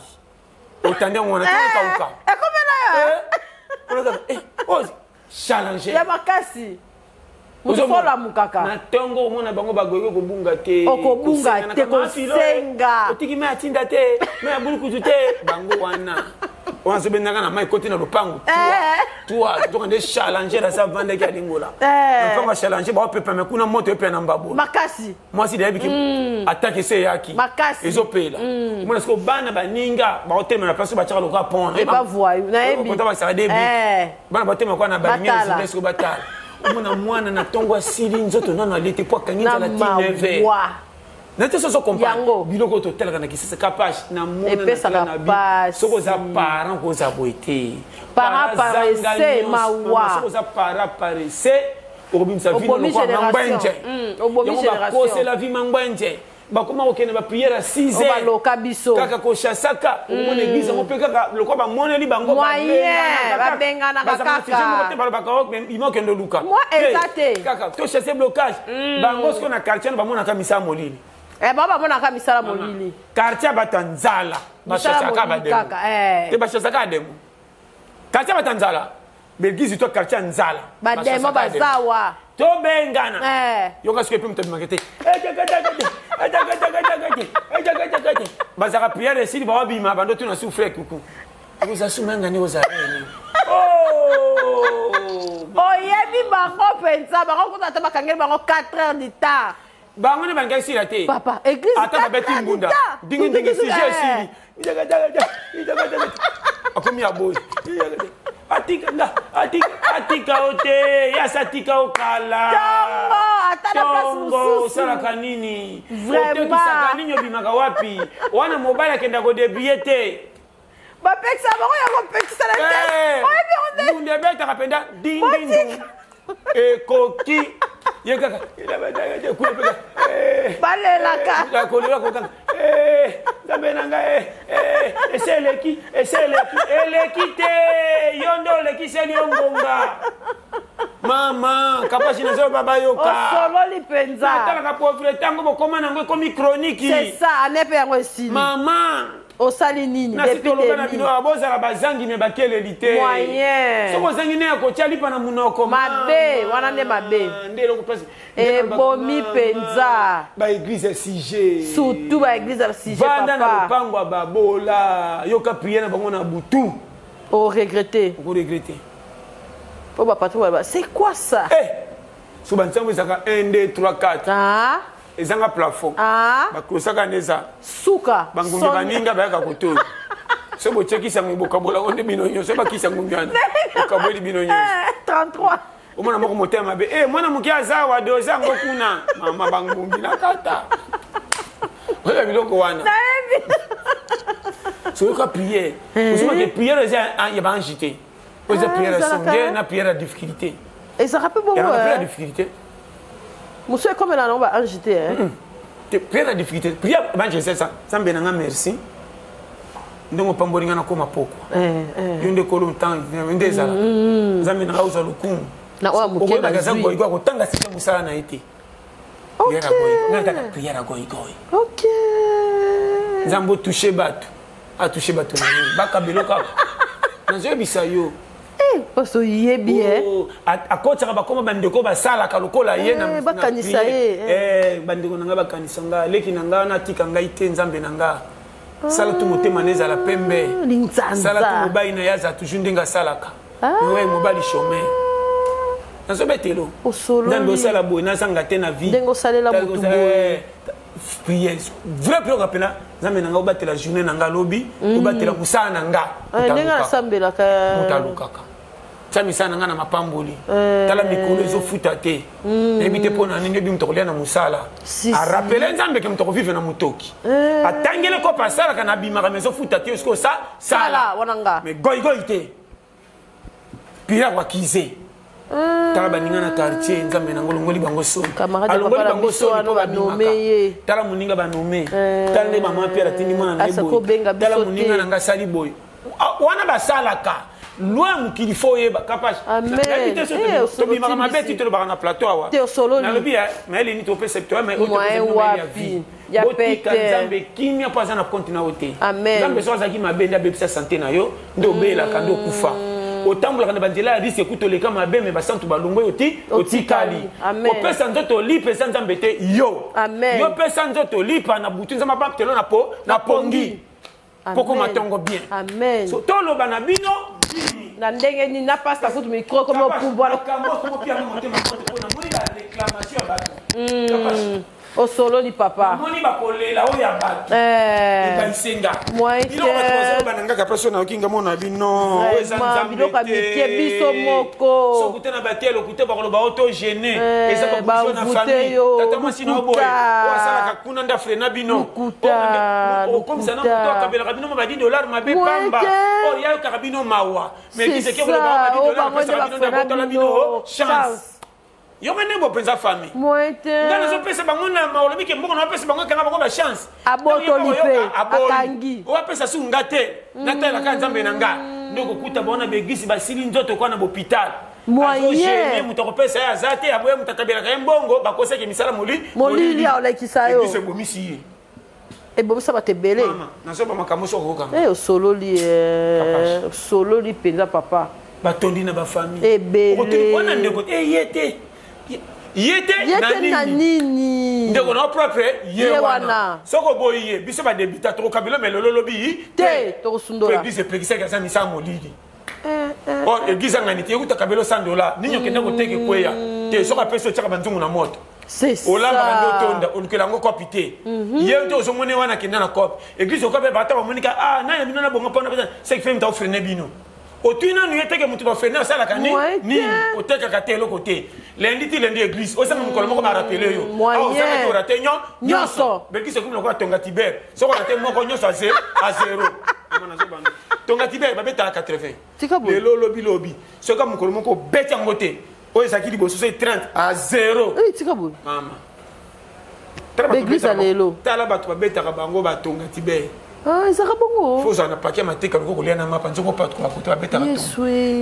Otandi yango wana ekauka. Ekomela yo. Oh, challenger. Ya makasi. Moto mukaka. Na tongo omona bango bagoyi kobunga te. Okobunga te kosenga. Otiki mai atinda te, mai abulukutu te, bango wana. Wana azobendaka na mai ekoti na lopango. Toi, toka nde challenger aza vandaki alingola. Na lopango ya challenger baopepame kuna moto epela na mbabola. Makasi. Mwasi dayebi ke attaque ese eyaki. Makasi. Ezopela. Omona sikoyo bana baninga baotelema na place batiaka lokola pont. Epa voyou, nayebi. Kota bakisaka debi. Bana batelema kwa na balimiere zinda sikoyo batala. Omona mwana na ntongo asili nzoto nano alie te po akangi nzala ti 9 heures. Na te soso comprendre. Biloko totalaka na kisasa kapash na mona na bi. Soko oza parent koza boye te. Parent paresseux mawa. Soko oza parent paresseux okobimisa vie lokola mangwenje. Yango bakosela vie mangwenje. Bakoma kokende ba prière à 6 heures. Baloka biso. Kaka koshasaka, omona église yango mpe kaka lokola bamoneli bango babenganaka kaka. Balobaka ima okende oluka. Moi eza te. Kaka to chasser blocage. Bango sikoyo na quartier bamonaka misala molili. Bango bamonaka misala molili. Quartier bato ya nzala bachasaka bademo. Te bachasaka bademo. Quartier bato ya nzala. Belgique to quartier ya nzala. Bademo bazawa. Tobengana. Yoka soki epe moto abimaka te. Bazalaka prière esili babima bando tuna souffle kuku. Oza sumanga ni oza nini? Oh! Oh! Oyebi bango mpenza, bango kuta ata bakangeli bango 4 heures du temps. Bango nde balingaki sila te. Papa, église ata babeti mbunda ndenge ndenge sujet esili, akomi ya boye, atika nga, atika, atika yo te, yasi atika yo kala. Tongo, ata na place Tongo, mosusu. Osalaka nini? Vraiment. Otekisaka nini? Obimaka wapi? Wana mobali akenda kodébrouiller te. Bapekisa bango ya kopekisa na te. Oyebi yango nde. Mbunda ebetaka mpenza dindindu, ekoki ye kaka kuna mpenza. Balelaka. Kolela kokanga, Nzambe na ngai, ese eleki, ese eleki, eleki te. Yo nde olekiseli yo ngonga. Mama Kapasi, nazoyoba bayoka. Osololi mpenza. Natalaka pauvreté yango, bokoma nango ekomi chronique. C'est ça, ane mpe yango esili. Mama. Osali nini Nasi depuis toloba na bino 2000? awa, bozala bazangi me bakeleli te. Moyen. Soki ozangi nde ya kotia lipa na monoko. Mabe, mama, wana nde mabe. Nde eloko mpasi. Ebomi mpenza. Baéglise ya sujet. Surtout baéglise ya sujet. Vanda na Papa. lopango ya babola, yoka prière na bango na butu. Oregretter. Okoregretter. Mpo bapatron baloba: "C'est quoi ça?" Eh, so bantiango ezalaka 1 2 3 4. Ah. Ezanga plafond. Ah. Baklosaka nde eza Suka. bangungi. Soni. Baninga bayaka kotoyo, so botiekisa yango, bokabola nde bino nyonso. Bakisa ngungi wana, bokaboli bino nyonso. Eh, 33. Omona moko motema mabe, e mwana moke aza awa, doza yango kuna. Mama, bangungi na kata oyo biloko wana. Nayebi. Soyoka prière, ozomaka prière eza ya baange te, oyo eza Ah, prière ya ezalaka, songe na prière ya difficulté. Ezalaka mpe bongo. Yango prière ya eh. difficulté. Mosu ekomela nango baange te, eh. Te, prière ya difficulté, prière bange eza ça: Nzambe na nga, merci ndenge opamboli nga nakoma pokwa. Eh, eh. Yo nde kolo ntango nde ezalaka. Nzambe na nga, ozwa lokumu. Na oyo ya moke Okoyebaka eza nazwi. goigoi, kotanga sika mosala na ye te. Prière ya goigoi, nga nataka prière ya goigoi. Nzambe otouche bato, atouche bato na nini, bakabelo kaka nazoyebisa yo. Eh, parce oyebi, eh. Oh, akotisaka bakoma bandeko basalaka lokola ye Eh, na bakanisa prière. ye, eh. Eh, bandeko na ngai bakanisa nga, leki na ngai natika ngai te. Nzambe na nga, sala tu motema na ezala pembe. Linzanza. Sala tu mobali na ye aza toujours ndenge asalaka. Mais mobali chômeur, nazobetelo. Osololi. Nzambe osala boye, nazanga te na vie. Ndenge osalela motu boye. Eh, prière, vrai prière kapena: Nzambe na nga, obatela journée na nga lobi, obatela mosala na nga. Eh, ndenge nasambelaka. Moto alukaka tia misala na ngai na mapamboli. Tala mikolo ezofuta te, nayebi te mpo na nini. Oyebi moto akolia na mosala. Si, si. Arappeler Nzambe ke moto akovivre na motoki, atangeli kopa, asalaka na abimaka, me ezofuta te. Soki osa Sala, sala. Wana nga. Mais goigoi te, pira koakize. Tala baninga na quartier, Nzambe nango olongoli bango soni. Camarade ya Alongoli papa na bango biso soni wana mpo banome babimaka. ye. Tala moninga banome, tala nde mama Pierre atindi mwana na ye Asa boye. kobenga Tala biso moninga te. na nga asali boye. Ah, wana basalaka loi ya mokili, fo oyeba Kapage. Amen. Nayebi te soki Eh, tobimaka mabe osolo ti tolobaka na plateau awa. Te, osololi. Nalobi ya mayele nini topesa to Moyen wapi? Ya botika pete. Nzambe kimia mpo aza na compte na yo te. Amen. Nzambe soki azalaki mabe, nde abebisa sante na yo, nde obelaka, nde okufa, otambolaka na banzela ya risque, ekuta oleka mabe, me basantu balongo oyo ti otikali. Amen. Kopesa nzoto lipa eza Nzambe te, yo. Amen. Yo pesa nzoto lipa na butu, Nzambe abaptelo na po na pongi poko Amen. matongo bien. Amen. So, toloba na bino. Na ndenge nini na pasta kutu micro komi opumbwa. Makambo akomopianga motema moto mpo namoni baréclamation ya bato. Papa, Osololi, papa. namoni bakolela oyo ya bato. Eh, Ebaisenga Moyen biloko bato te. bazoloba na ngaka mpe so nayoki nga mona bino oyo eza Vraiment, Nzambe biloko ya te. mike biso moko. Soki te na batie lokute, bakoloba o to gêne. Eh, Eza bakusio na bavute famille. yo, Tata mwasi na yo boye, lokuta. oyo asalaka kuna nde afrena bino. Lokuta, Okomisa na lokuta. moto akabelaka bino ma ba 10 dollar mabe Moyen pamba. te. Oyo yayokaka bino mawa, mais C'est kiseke ça, koloba ba 10 oyo dollar bango nde apesaka bino nde bafrena abotola bino. bino chance. Chance. Yonga nde mpenza famille. Moyen te. Nga nazopesa bango na olobi ke mbongo napesa bango ekanga bango bachance. Abotoli mpe, akangi. Oapesa su nga te, natalelaka Nzambe na nga nde okokuta bango na baeglise, basili nzoto kwa na bopital. Moyen. Moto akopesa ye aza te, aboye moto akabelaka ye mbongo, bakosaki misala moli. Molili aolekisa yo. Eglise ebomisi ye. Ebomisa bato ebele. Mama, nazoba makambo so okokanga. Eh, osololi, eh, Papa. osololi mpenza, papa. Batondi na bafamille. Ebele. Okotuni wana ndeko te, ye te, ye te. Ye te na nini? Ndeko na yo propre ye Ye wana wana. Soki oboyi ye, biso badébutant tokokabela, me lelo olobi Te, tokosundola. Église epekisaki aza misala molili. Eh, Or église angani te ekutaka belo 100 $ nini okende koteka ekweya te. Soki apesi, otiaka banzungu na moto. Olambaka nde otonda, olukela yango kopi te. Ye nte ozomoni wana akenda na cope église okope, bata bamonika, ah, nani bino na bongo mpona seki fe mutu aofrene bino. Otui nanu ye teke motu bafrene asalaka nini? Otekaka te eloko te. Lundi ti lundi église, osanga mokolo moko barappeler yo ozangaki orater nyonso. Belkisi ekomi lokola tonga tiber. Soki orater moko, nyonso a zéro. Tonga tiber babetaka 80 lelo, lobi lobi. Soki mokolo moko obeti yango te, oyo ezalaki liboso soki 30 à 0. Mama. Église ya lelo. Tala bato babetaka bango batonga tiber. Ezaka bongo. Fo ozala na paquet ya mateka loko kolia na mapa nzoko. Bato bakoto babetaka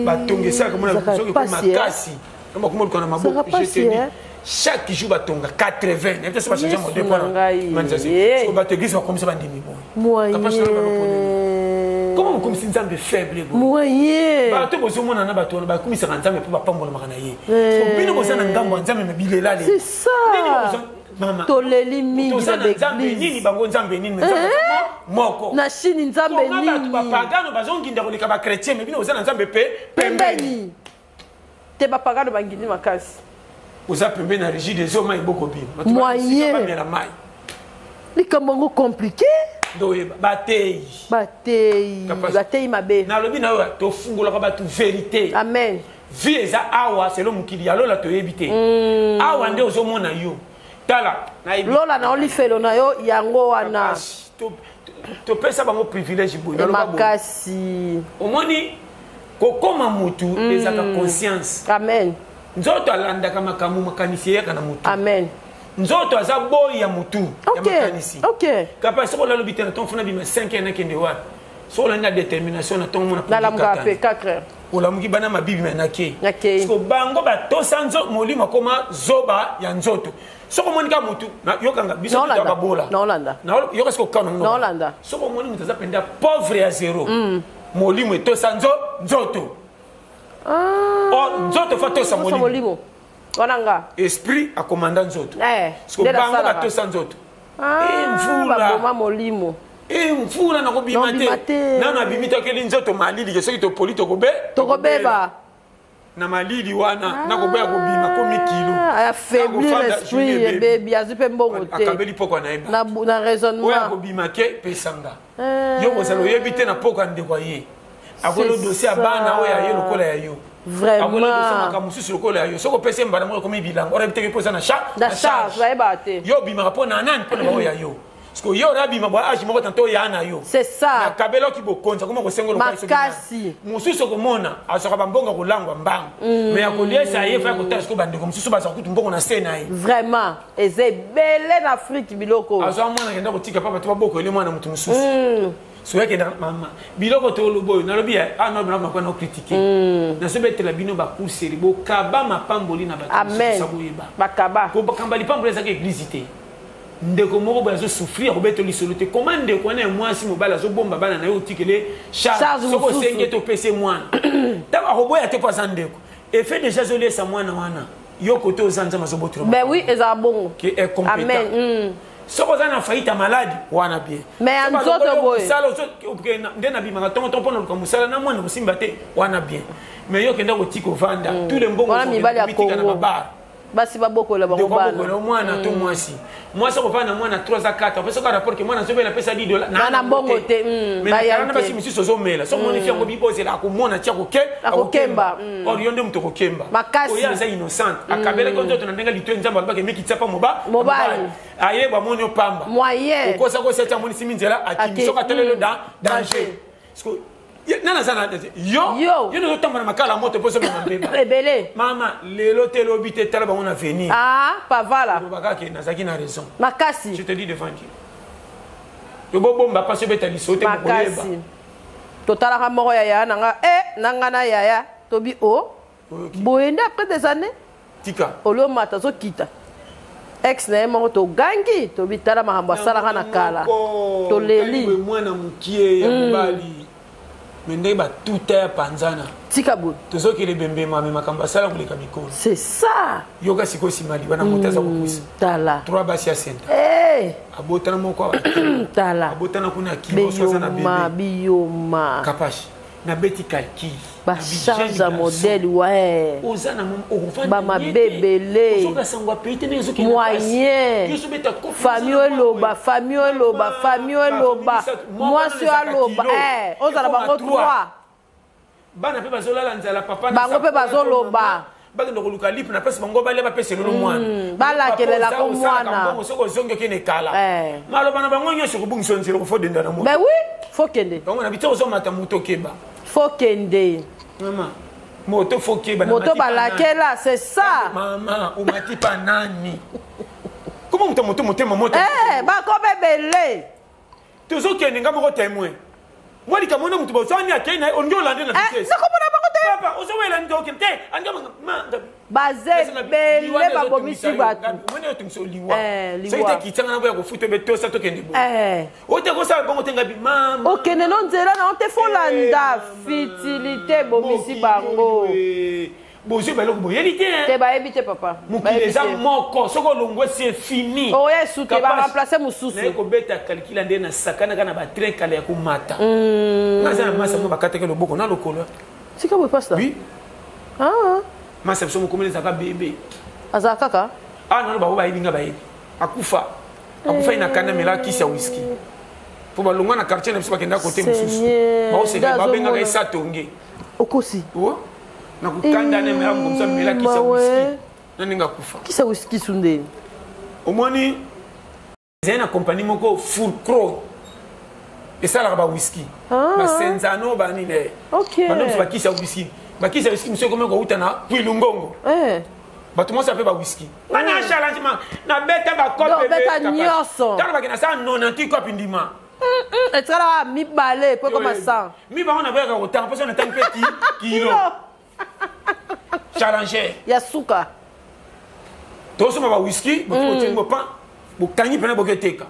batonga esalaka mona soki makasi bakoma luka na maboko. Je te dis, chaque jour batonga 80. Nayebi te so bachange mode mpona bato église bakomisa bandimi boye. Comment bokomisi Nzambe faible? Boye bato bozomona na bato wana bakumisaka Nzambe mpo bapambolamaka na ye. Bino boza na ngambo ya Nzambe, me bilela. C'est ça, toleli mingi na Nzambe nini bango, Nzambe nini moko. Na Chine Nzambe nini? Bato bapagano bazonginda koleka bachrétien, me bino boza na Nzambe mpe pembeni te. Bapagano bangindi makasi. Oza pembeni na Régie des eaux, mai ebokobima. Moyen. Bamela mai. Likambo yango compliqué. Nde oyeba bateyi. Bateyi, bateyi mabe. Nalobi na oyo, tofungolaka bato vérité. Amen. Vie eza awa, selo mokili ya lola toyebi te. Awa nde ozomona yo, tala. Lola na olifelo na yo yango wana. Topesa bango privilège boye. Makasi. Omoni kokóma mutu ezalaka conscience. Amen. Nzoto alandaka makambo, makanisi eyaka na mutu. Amen. Nzoto aza boyi ya mutu ya makanisi. Kapa soki olalobi te na ntongo funa bima 5 heures, nakende wapi? Soki olandi na détermination na ntongo mona. Nalamuka pe 4 heures. Olamuki bana mabibi me nake. Siko bango batosa nzo molimo akoma zoba ya nzoto. Soki omoni kaka motu, yokanga biso babola, yoka sikoyo kano. Soki omoni moto aza mpenza pauvre ya zéro, molimo etosa nzoto. Or nzoto fa tosa molimo. Wana nga. Esprit akomanda nzoto. Siko bango batosa nzoto. Mvula molimo. Mvula nakobima te, nano abimi tokeli nzoto malili ke soki topoli tokobe. Tokobeba. Na malili wana nakoboya kobima, komi kilo. Affaiblir esprit, ebebi, azwi mpe mbongo te. Akabeli pokwa na ye. Na raisonnement. Oyo akobima ke pesanga yo kozala oyebi te na pokwa ndeko ye akolo dossier ya bana oyo aye lokola ya yo. Vraiment. Makambo mosusu lokola ya yo, soki opesi mbala moko ekomi bilango. Oyebi te mpo eza na charge, bayebaka te. Yo obimaka mpo na nani? Mpo na bango ya yo. Parce que yo orabima bwa age moko tanto oya na yo. C'est ça. Nakabelaki bokonzi, akoma kosenga. Makasi. Mosusu okomona azwaka bambongo kolangwa mbango, mais akoliesa ye fa kotala sikoyo bandeko mosusu bazwa kutu mbongo na se na ye. Vraiment, eza ebele na Afrique biloko. Azwa mwana, akenda kotika pa bato babokoele mwana moto mosusu. Soki akenda mama biloko toloba oyo nalobi anabakwa na ocritiquer, nazobetela bino bakurseli bokaba mapamboli na bato mosusu boyeba. Bakaba. Kokamba lipamboli ezaka église te. Ndeko moko boye azosouffrir, akobeta lisolo te. Koma ndeko wana ya mwasi, mobali azobomba bana na ye, otikele charge. Soki osengi ete opesi mwana, ntango akoboya te mpo aza ndeko efe déjà azoliesa mwana wana. Yo kote oza, Nzambe azobotela. Ben oui, ezala bongo. Ke est compétent. Soki oza na faillite ya maladi wana, bien. Mais ya nzoto boye. Mosala nde nabimaka ntongo ntongo mpona luka mosala na mwana kosimba te wana, bien. Mais yo okenda kotika ovanda tous les mbongo. Wana mibali ya na Congo. Babar. Basi babokola bango bana. Mwana to mwasi, mwasi akofanda na mwana 3 a 4, apesa ka rapport ke mwana azobela, apesa 10 $. Na mbongo te. Mais na basi misusu ozomela, so omoni fi yango bibozela, akomona ti akoke. Akokemba. Or yo nde moto okokemba. Makasi. Oyo aza innocente, akabelaki nzoto na ndenge litoi. Nzambe alobaki emikitisa pa moba. Mobali. Ayeba amoni yo pamba. Moyen. Okosakosa ti amonisi minzela, akimi. Soki atelelo danger. Nani aza na yo? Yo. Yo nozotambola makala moto mpo ozomema mbeba. Ebele. Mama, lelo te, lobi te, tala bango na venir. Ah, pavala. Olobaka ke nazalaki na raison. Makasi. Je te dis devant Dieu, yo bobomba mpasi, obeta liso te, bokoyeba. Makasi. Totalaka moko ya yaya na nga e na nga na yaya tobi o boye nde après des années. Tika. Olomata azokita ex na ye moko, togangi, tobi tala makambo asalaka na kala, toleli. Mwana mokie ya mobali, me ndenge batuta ya panzana. Tika boye. Tozokele bembema, me makambo asala koleka mikolo. C'est ça. Yoka sikoyo, nsima liwa na moto aza kopusa. Tala. Trois basi ya senta. Hey! Abotana moko awa. Tala. Abotana kuna, akima oso aza na biyoma bebe. Biyoma. Kapashi. Nabeti calcul. Bacharge ya modèle, ouais. Oza na bamabe ebele, moyen, famille oloba, famille oloba, famille oloba, mwasi oyo aloba, ozala bango 3. Bana mpe bazolala nzala, papa. Bango mpe bazoloba. Bakende koluka lipe na place bango balia, bapesa elolo mwana. Balakelelako mwana. Mbongo soki ozongi, okende ekala. Maloba na bango nyonso kobungisa nzela, kofo denda na moto. Ben oui, faut kende. Bango na bito ozomata moto, okeba. Faut kende. Mama, moto, faut keba. Moto balakela, c'est ça. Mama, omati pa nani? Koma moto, moto, motema moto. Bakoma ebele. Tozokende, nga moko témoin. Mwa likambo na moto bozwani, akei na ye, olingi olande na vitesse. Nakomona bango te. Papa, ozowela nde okende te. Baza ebele, babomisi bato. Omoni, otongisa liwa soki te kitanga na boya kofuta ebe tosa tokende boye, ote kosala bongo te. Ngabi mama. Okende no nzela na yo te, folanda futilité, ebomisi bango. Bozwi baloko, boyebi te. Te, bayebi te, papa. Mokili eza moko, soki olongwe, c'est fini. Oya esu te, baremplace mosusu. Naye kobeta calcul nde nasakanaka na batrain kala ya komata. Nga aza na masa mo bakataki loboko na lokolo. Tika boye, pasta. Oui. Masa biso mokomeli ezalaka bebe. Azala kaka. Ah nano, bango bayebi nga, bayebi. Akufa, akufa ye na kanda, amela kisi ya whisky mpo balongwa na quartier na biso, bakenda kote mosusu, baoseka, babengaka ye satonge. Okosi. Na kokanda na emela mokomisa, amela kisi ya whisky na ndenge akufa. Kisi ya whisky su ndeni? Omoni, ezali na compagnie moko Fulcro, esalaka bawhisky, basenzano, banini, bando mosusu, bakisi ya whisky. Bakisi ya whisky mosusu ekomi kouta na Pwilungongo. Bato mosa mpe bawhisky nga na challenge ma nabeta bakope. Nyonso. Ntango bakende nasala 90 kope, ndima. Etikala mibale po ekoma 100. Mibango naboyaka kotanga mposo natangi mpe kilo challenger. Ya suka. Tosomba bawhisky, botingo pan, bokangi mpena, boketeka.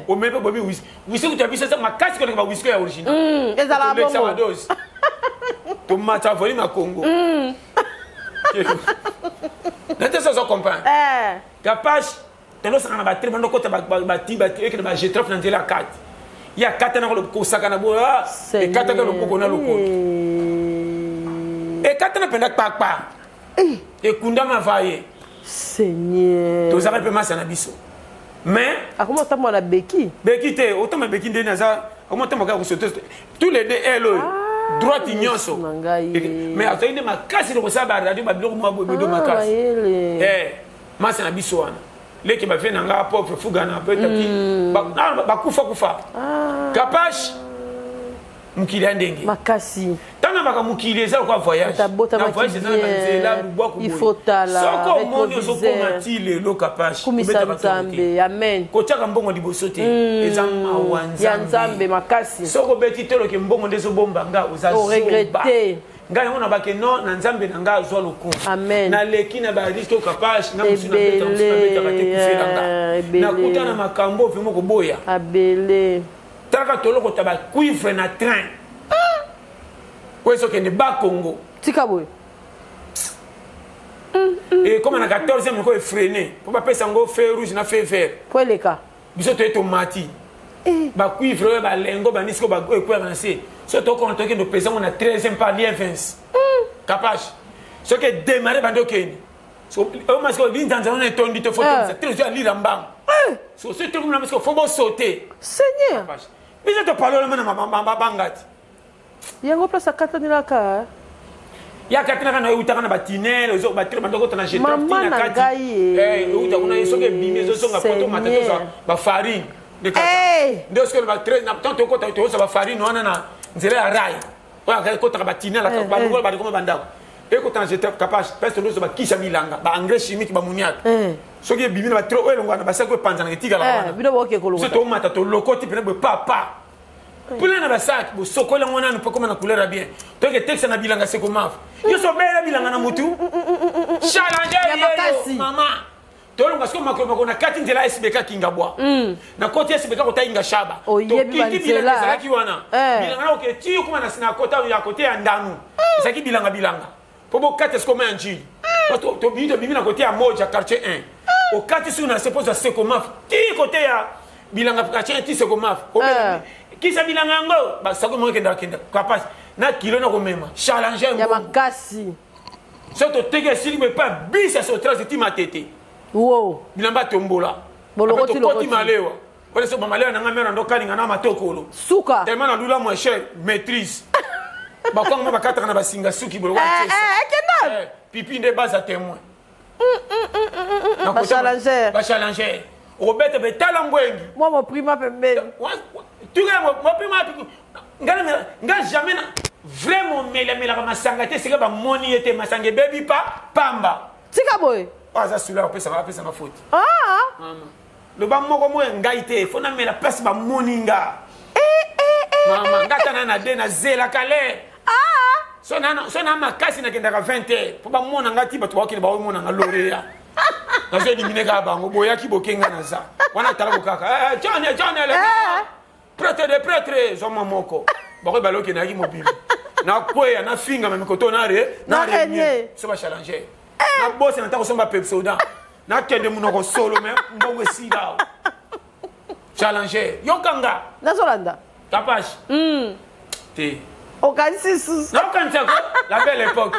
Omemi mpe bobi whisky. Whisky kutu ya biso eza makasi koleka bawhisky ya original. Ezala bongo. Badose tomata volume ya Congo nate so ozo comprendre. Kapage tolosaka na batrain, bando kota bati ekende bagetrof na nzela ya kati ye akata na kosaka na boye, ekataka loboko na lokolo, ekatana mpenza kpakpa, ekundama vaye. Seigneur. Tozalaka mpe masa na biso, mais Akoma otambola na beki. Beki te, otamba beki ndeni aza akoma otamba kaka kosote tous les deux aile oyo droite nyonso. Mais azali nde makasi na kosala baradio, babiloko mwa boye makasi. Masa na biso wana, leki bavie na nga pauvre fugana betaki, bakufa kufa. Kapage, mokili ya ndenge. Makasi. Ntango baka mokili eza lokola voyage. Na voyage eza na banzela, lubwaku. Soki omoni ozokoma ti lelo, Kapage, kumisa Nzambe, amen. Kotiaka mbongo liboso te, eza mawa. Ya Nzambe makasi. Soki obeti toloke mbongo nde ezobomba nga, oza zoba. Ngai yango nabake non na Nzambe na ngai azwa lokumu. Naleki na bariske oyo, Kapage, nga mosu nabeta, mosu nabetaka te, kufela nga nakuta na makambo vraiment koboya. Abele. Talaka, tolokota bacuivre na train oyo ezokende Bakongo. Tika boye. Ekoma na 14e moko, efreine mpo bapesa yango feu rouge na feu vert. Po eleka. Biso toye, tomati bacuivre oyo, balingots banisiko oyo ekweyaka na se. So tokona, tokende opesa yango na 13e par lien 20. Kapage, soki edémarre, bandi okende oyo masiko linzanza wana etondi te, faut te ozwa alira mbango. So soki tokomona masiko, faut bosaute. Seigneur. Biso topalolama na mabanga ti. Yango place akatanelaka. Ya katinaka na eutaka na batinele, batele bando kota na Mama na ngai. Euta kuna, soki ebimi, ezozonga po tomata, tozwa bafarine. Nde soki tant tokota, tozwa bafarine wana na nzela ya rail oyo ekotaka batinele, balongola balikoma bandako, ekota na jete. Kapage, place tozwa bakisa bilanga, baengrais chimique, bamuniaka. Soki ebimi na batro oyo elongwa na basaki oyo epanzanaka, etikalaka wana. So tomata, tolokoti pene boye, papa, mpona na basaki, bosokoli yango nanu mpo koma na couleur ya bien, toke tekisa na bilanga sekomafa nyonso, obela bilanga na mutu challenge yeyo mama. Tolonga sikoyo makolo makolo na kati nzela SBK Kingabwa, na koti SBK kota Inga Shaba, tokiti bilanga ezalaki wana, bilanga na okende ti okoma na kota ya kote ya Ndanu, ezalaki bilanga bilanga mpo bokata sikoyo ma ya Njili. Tobimi, tobimi na kote ya Moja, quartier 1, okati suku na se mpo zwa Sekomaf ti kote ya bilanga, quartier 1 ti Sekomaf, kisa bilanga yango, basako moko ekendaka kenda. Kapasi. Na kilo na komema challenger ya makasi. Soki toteki esili boye pa bis ya sotra eti matete. Wow. Bilamba tombola. Bolokoti lokoti malewa. Wana so malewa na ngai mera ndo kalinga na matokolo. Suka. Tellement na lula moins cher maîtrise. Bakongo bakataka na basinga suki boloko. Eh eh kenda. Eh, pipi nde baza témoin. Ba challenger. Ba challenger. Robert be tala mbwengi. Moi mon prima pembeni. Tuka mon prima nga nga jamais na vraiment mela mela masanga te sika ba moni ete masanga baby pa pamba. Tika boy. Aza sula opesa apesa ma faute. Ah. Mama. Loba moko mo ngai te faut na mela place ba moni nga. Eh eh eh. Mama ngata na na de na zela kale. Ah. So na so na makasi na kendaka 20 heures po ba mona nga ti bato bakende ba mona nga lauréat. Nazo éliminer kaka bango boyaki bokenga na za. Wana tala kaka. Eh John John le. Prêtre de prêtre zwa mwa moko. Bako baloki na yaki mobimba. Na kweya na finga meme koto na re na renier. So ba challenger. Na bosse na tako somba Pepsodent. Na kende munoko solo mais mbongo esila. Challenger. Yokanga. Nazolanda. Kapash. Te. Okanisi susu. Naokanisa ko la belle époque.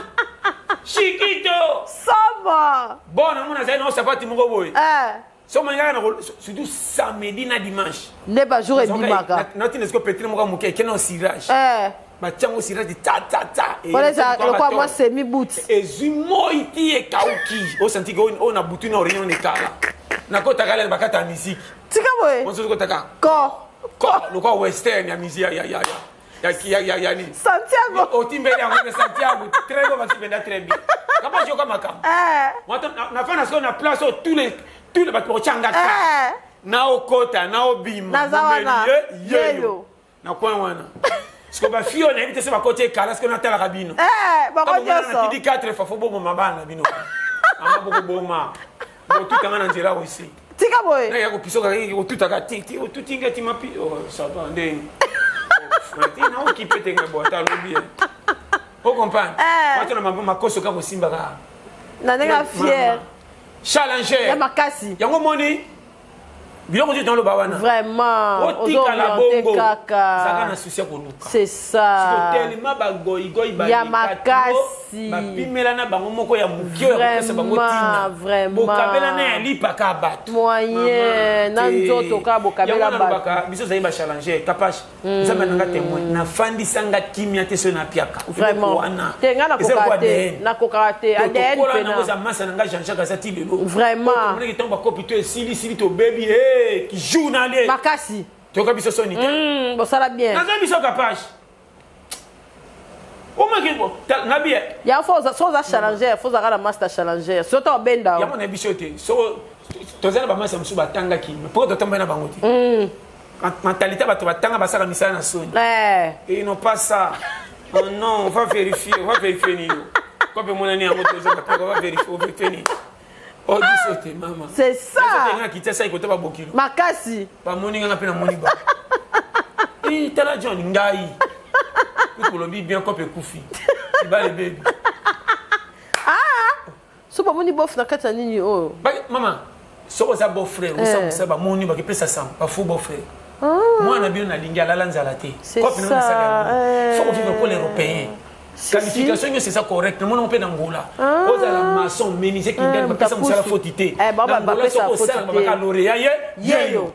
Chiquito. Samba. Bon, namona azali na sapati moko boye. Eh. So mangaka na surtout samedi na dimanche. Nde ba jour ebimaka. Natina siko petri moko moke ekende na cirage. Eh. Batiango cirage ta ta ta. Wana eza lokola mwa semi boot. Ezwi moi ti ekauki. Osanti ke oyo na butu na réunion ekala. Nakotaka lele bakata ya musique. Tika boye. Mosusu kotaka. Ko. Ko lokola western ya musique ya ya ya. Ya ya ya ya nini. Santiago. Otimbeli yango na Santiago. Très bon bakipenda très bien. Kapa joka makambo. Eh. Moto na fana siko na place oyo tous les tous les bato bakotyanga ka. Eh. Na okota na obima. Naza wana. Yeyo. Na coin wana. Siko ba fille oyo nayebi te so bakoti ekala siko natalaka bino. Eh, bango nyonso. Nakidi 4 fois fo boboma bana na bino. Mama bokoboma. Botutanga na nzela aussi. Tika boye. Naya kopisoka kotutaka ti ti otuti nga ti mapi oh ça va ndenge. Na okipe te nga bo ata lobi. O comprendre? Eh. Wato na makoso kaka kosimba kaka. Na ndenge fier. Challenger. Ya makasi. Yango moni biloko nde toloba wana. Vraiment. Otikala bongo. Kaka. Zaka na souci ya koluka. C'est ça. Tellement bagoigoi ba Ya makasi. Bapimela na bango moko ya moke oyo ya kopesa bango ntina. Vraiment. Bokabela na ya lipa kaka bato. Moyen na nzoto kaka bokabela Yango bato. nalobaka biso ozali bachallenger kapache nzambe nanga témoin nafandisanga kimia te soki napiaka. Vraiment. Te nga nakoka te. Nakokaka te. ADN tokola nango pena. eza masa na nga Jean-Jacques aza ti lelo. Vraiment. Omonaki ntango bakopi to esilisili tobebi e journalier. Makasi. Toyoka biso soni te. Bosala bien. Naza biso kapache. Omaki nabi Ya fo so oza challenger, fo ozalaka na master challenger. Soki obenda. Yango nayebi biso te. So toza na bamasa mosusu batangaki mpo totamboli na bango te. Mentalité bato batanga basala misala na soni. Eh. Et non pas ça. Oh non, on va vérifier, on va vérifier nini. Kwa pe monani yango tozo ka on va vérifier, on va vérifier nini. Oh biso te mama. C'est ça. Biso te nga kitasa ikota ba bokilo. Makasi. Ba moni nga pe na moni ba. Eh tala John ngai. Kutu lobi bien kwa pe kufi. Ibale baby. Ah! So ba moni bof na kati ya nini oyo? Ba mama, soko za beau frère, osa osa ba moni ba kepesa sam, ba faux beau frère. Moi na bino na lingi alala nzala te. C'est Quoi pina ça. na sala yango. Faut vivre pour les Européens. Qualification c'est ça correct. Nous on peut d'Angola. Oza la maçon menuisier qui gagne ba pesa musala faute te. Eh ba ba pesa faute te. Ba ka lauréat ye yeyo.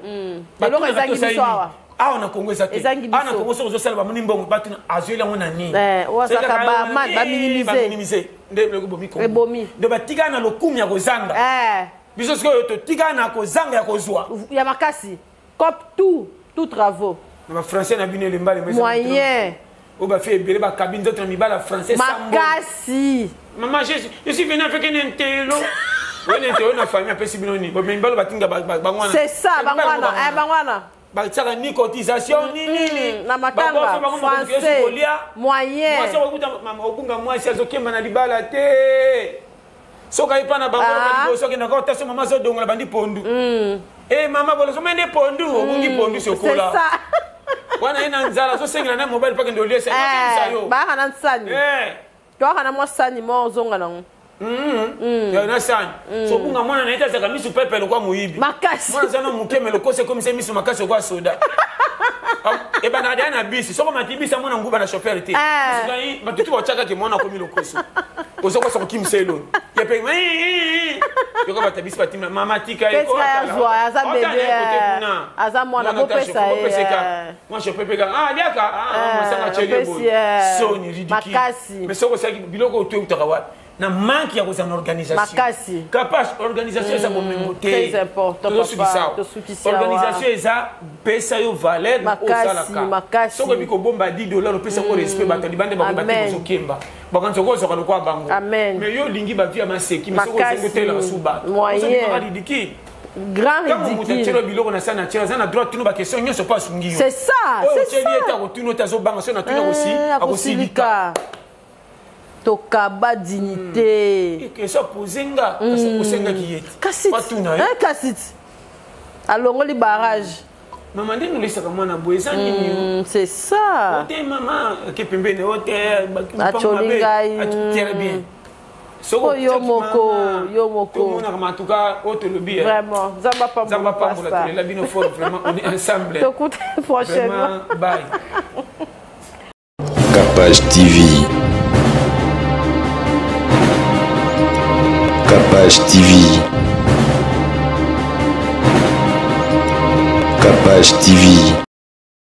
Eloko ezangi biso awa. Awa na Congo eza te. Ezangi biso. Awa na Congo soki ozosala bamoni mbongo bato azweli yango na nini. Eh, oazaka ba man ba minimiser. Ba minimiser. Nde biloko ebomi Congo. Ebomi. Nde batika na lokumu ya kozanga. Eh. Biso sikoyo totika na kozanga ya kozwa. Ya makasi. Cop tout, tout travaux. Na ba français na bino elemba lemba. Moyen. Oyo ba fait ebele ba cabine nzoto na mibala français Makasi. Maman, je suis venu avec un intello. Ouais, un intello na famille apesi bino ni. Bo mibalo batinga bangwana. C'est ça, bangwana, eh bangwana. Batiaka ni cotisation ni nini. Na matanga français. Moyen. Mwasi okuta mama okunga mwasi azokemba na libala te. Soka yepa na bango na liboso akenda kaka taso mama azodongola bandi pondu. Eh mama bolo so mende pondu, obungi pondu sokola. C'est ça. Wana ye na nzala azosengela na mobali mpo akende oliesa. Eh, yo. bayaka na nsani. Eh. Toyaka na mwa sani moko ozonga nango. Ya na sani. So bunga mwana na ye te azalaka misu pepe lokwa moyibi. Makasi. Mwana aza na moke me lokoso ekomisa misu makasi lokwa soda. Ebandaka deya na bisi. Soko mati bisi, amona nguba na chauffeur te. Bato tu batyaka ke mwana akomi lokoso, ozokosa kokimisa elongi ye pe yoka bato ya bisi batimela mama tika ye. Aza bebe, aza mwana, bopesa ye. Mwa chauffeur pe kaka ah liaka ah masanga tyeli boye, soni, ridicule. Mais soki osalaki biloko oyo to eutaka wapi? Na manque ya kozala na organisation. Makasi. Kapage, organisation eza bomengo te. Très important. Tozosukisa. Organisation eza pesa yo valeur osalaka. Soki oyebi kobomba 10 dollar, opesa ngo respect, bato libanda bakoyeba te kozokemba, bakanisi okozwaka lokwa bango. Mais yo olingi bavie ya maseki, mais soki ozengi otelelaka su bato, ozobimaka ridicule. Grand. Ntango moto atielo biloko na sa na tielo, aza na droit tuna baquestion nyonso mpo asungi yo. C'est ça. Oyo otieli ye te, akotuna te, azobanga so natuna akosilika. Tokaba dignité. Question apose nga, osengaki ye te. Patuna ye. Kasi ti alongoli barrage. Mama, ndenge olesaka mwana boye eza nini? C'est ça. Ote mama ke pembeni, ote. Acoli ngai. Très bien. Soko yo moko, yo moko. Tomonaka, en tout cas oyo tolobi. Vraiment, Nzambe. Nzambe apambola. Tolela bino fort, vraiment, on est ensemble. Tokute prochainement. Bye. Capage TV. Capage TV. Capage TV.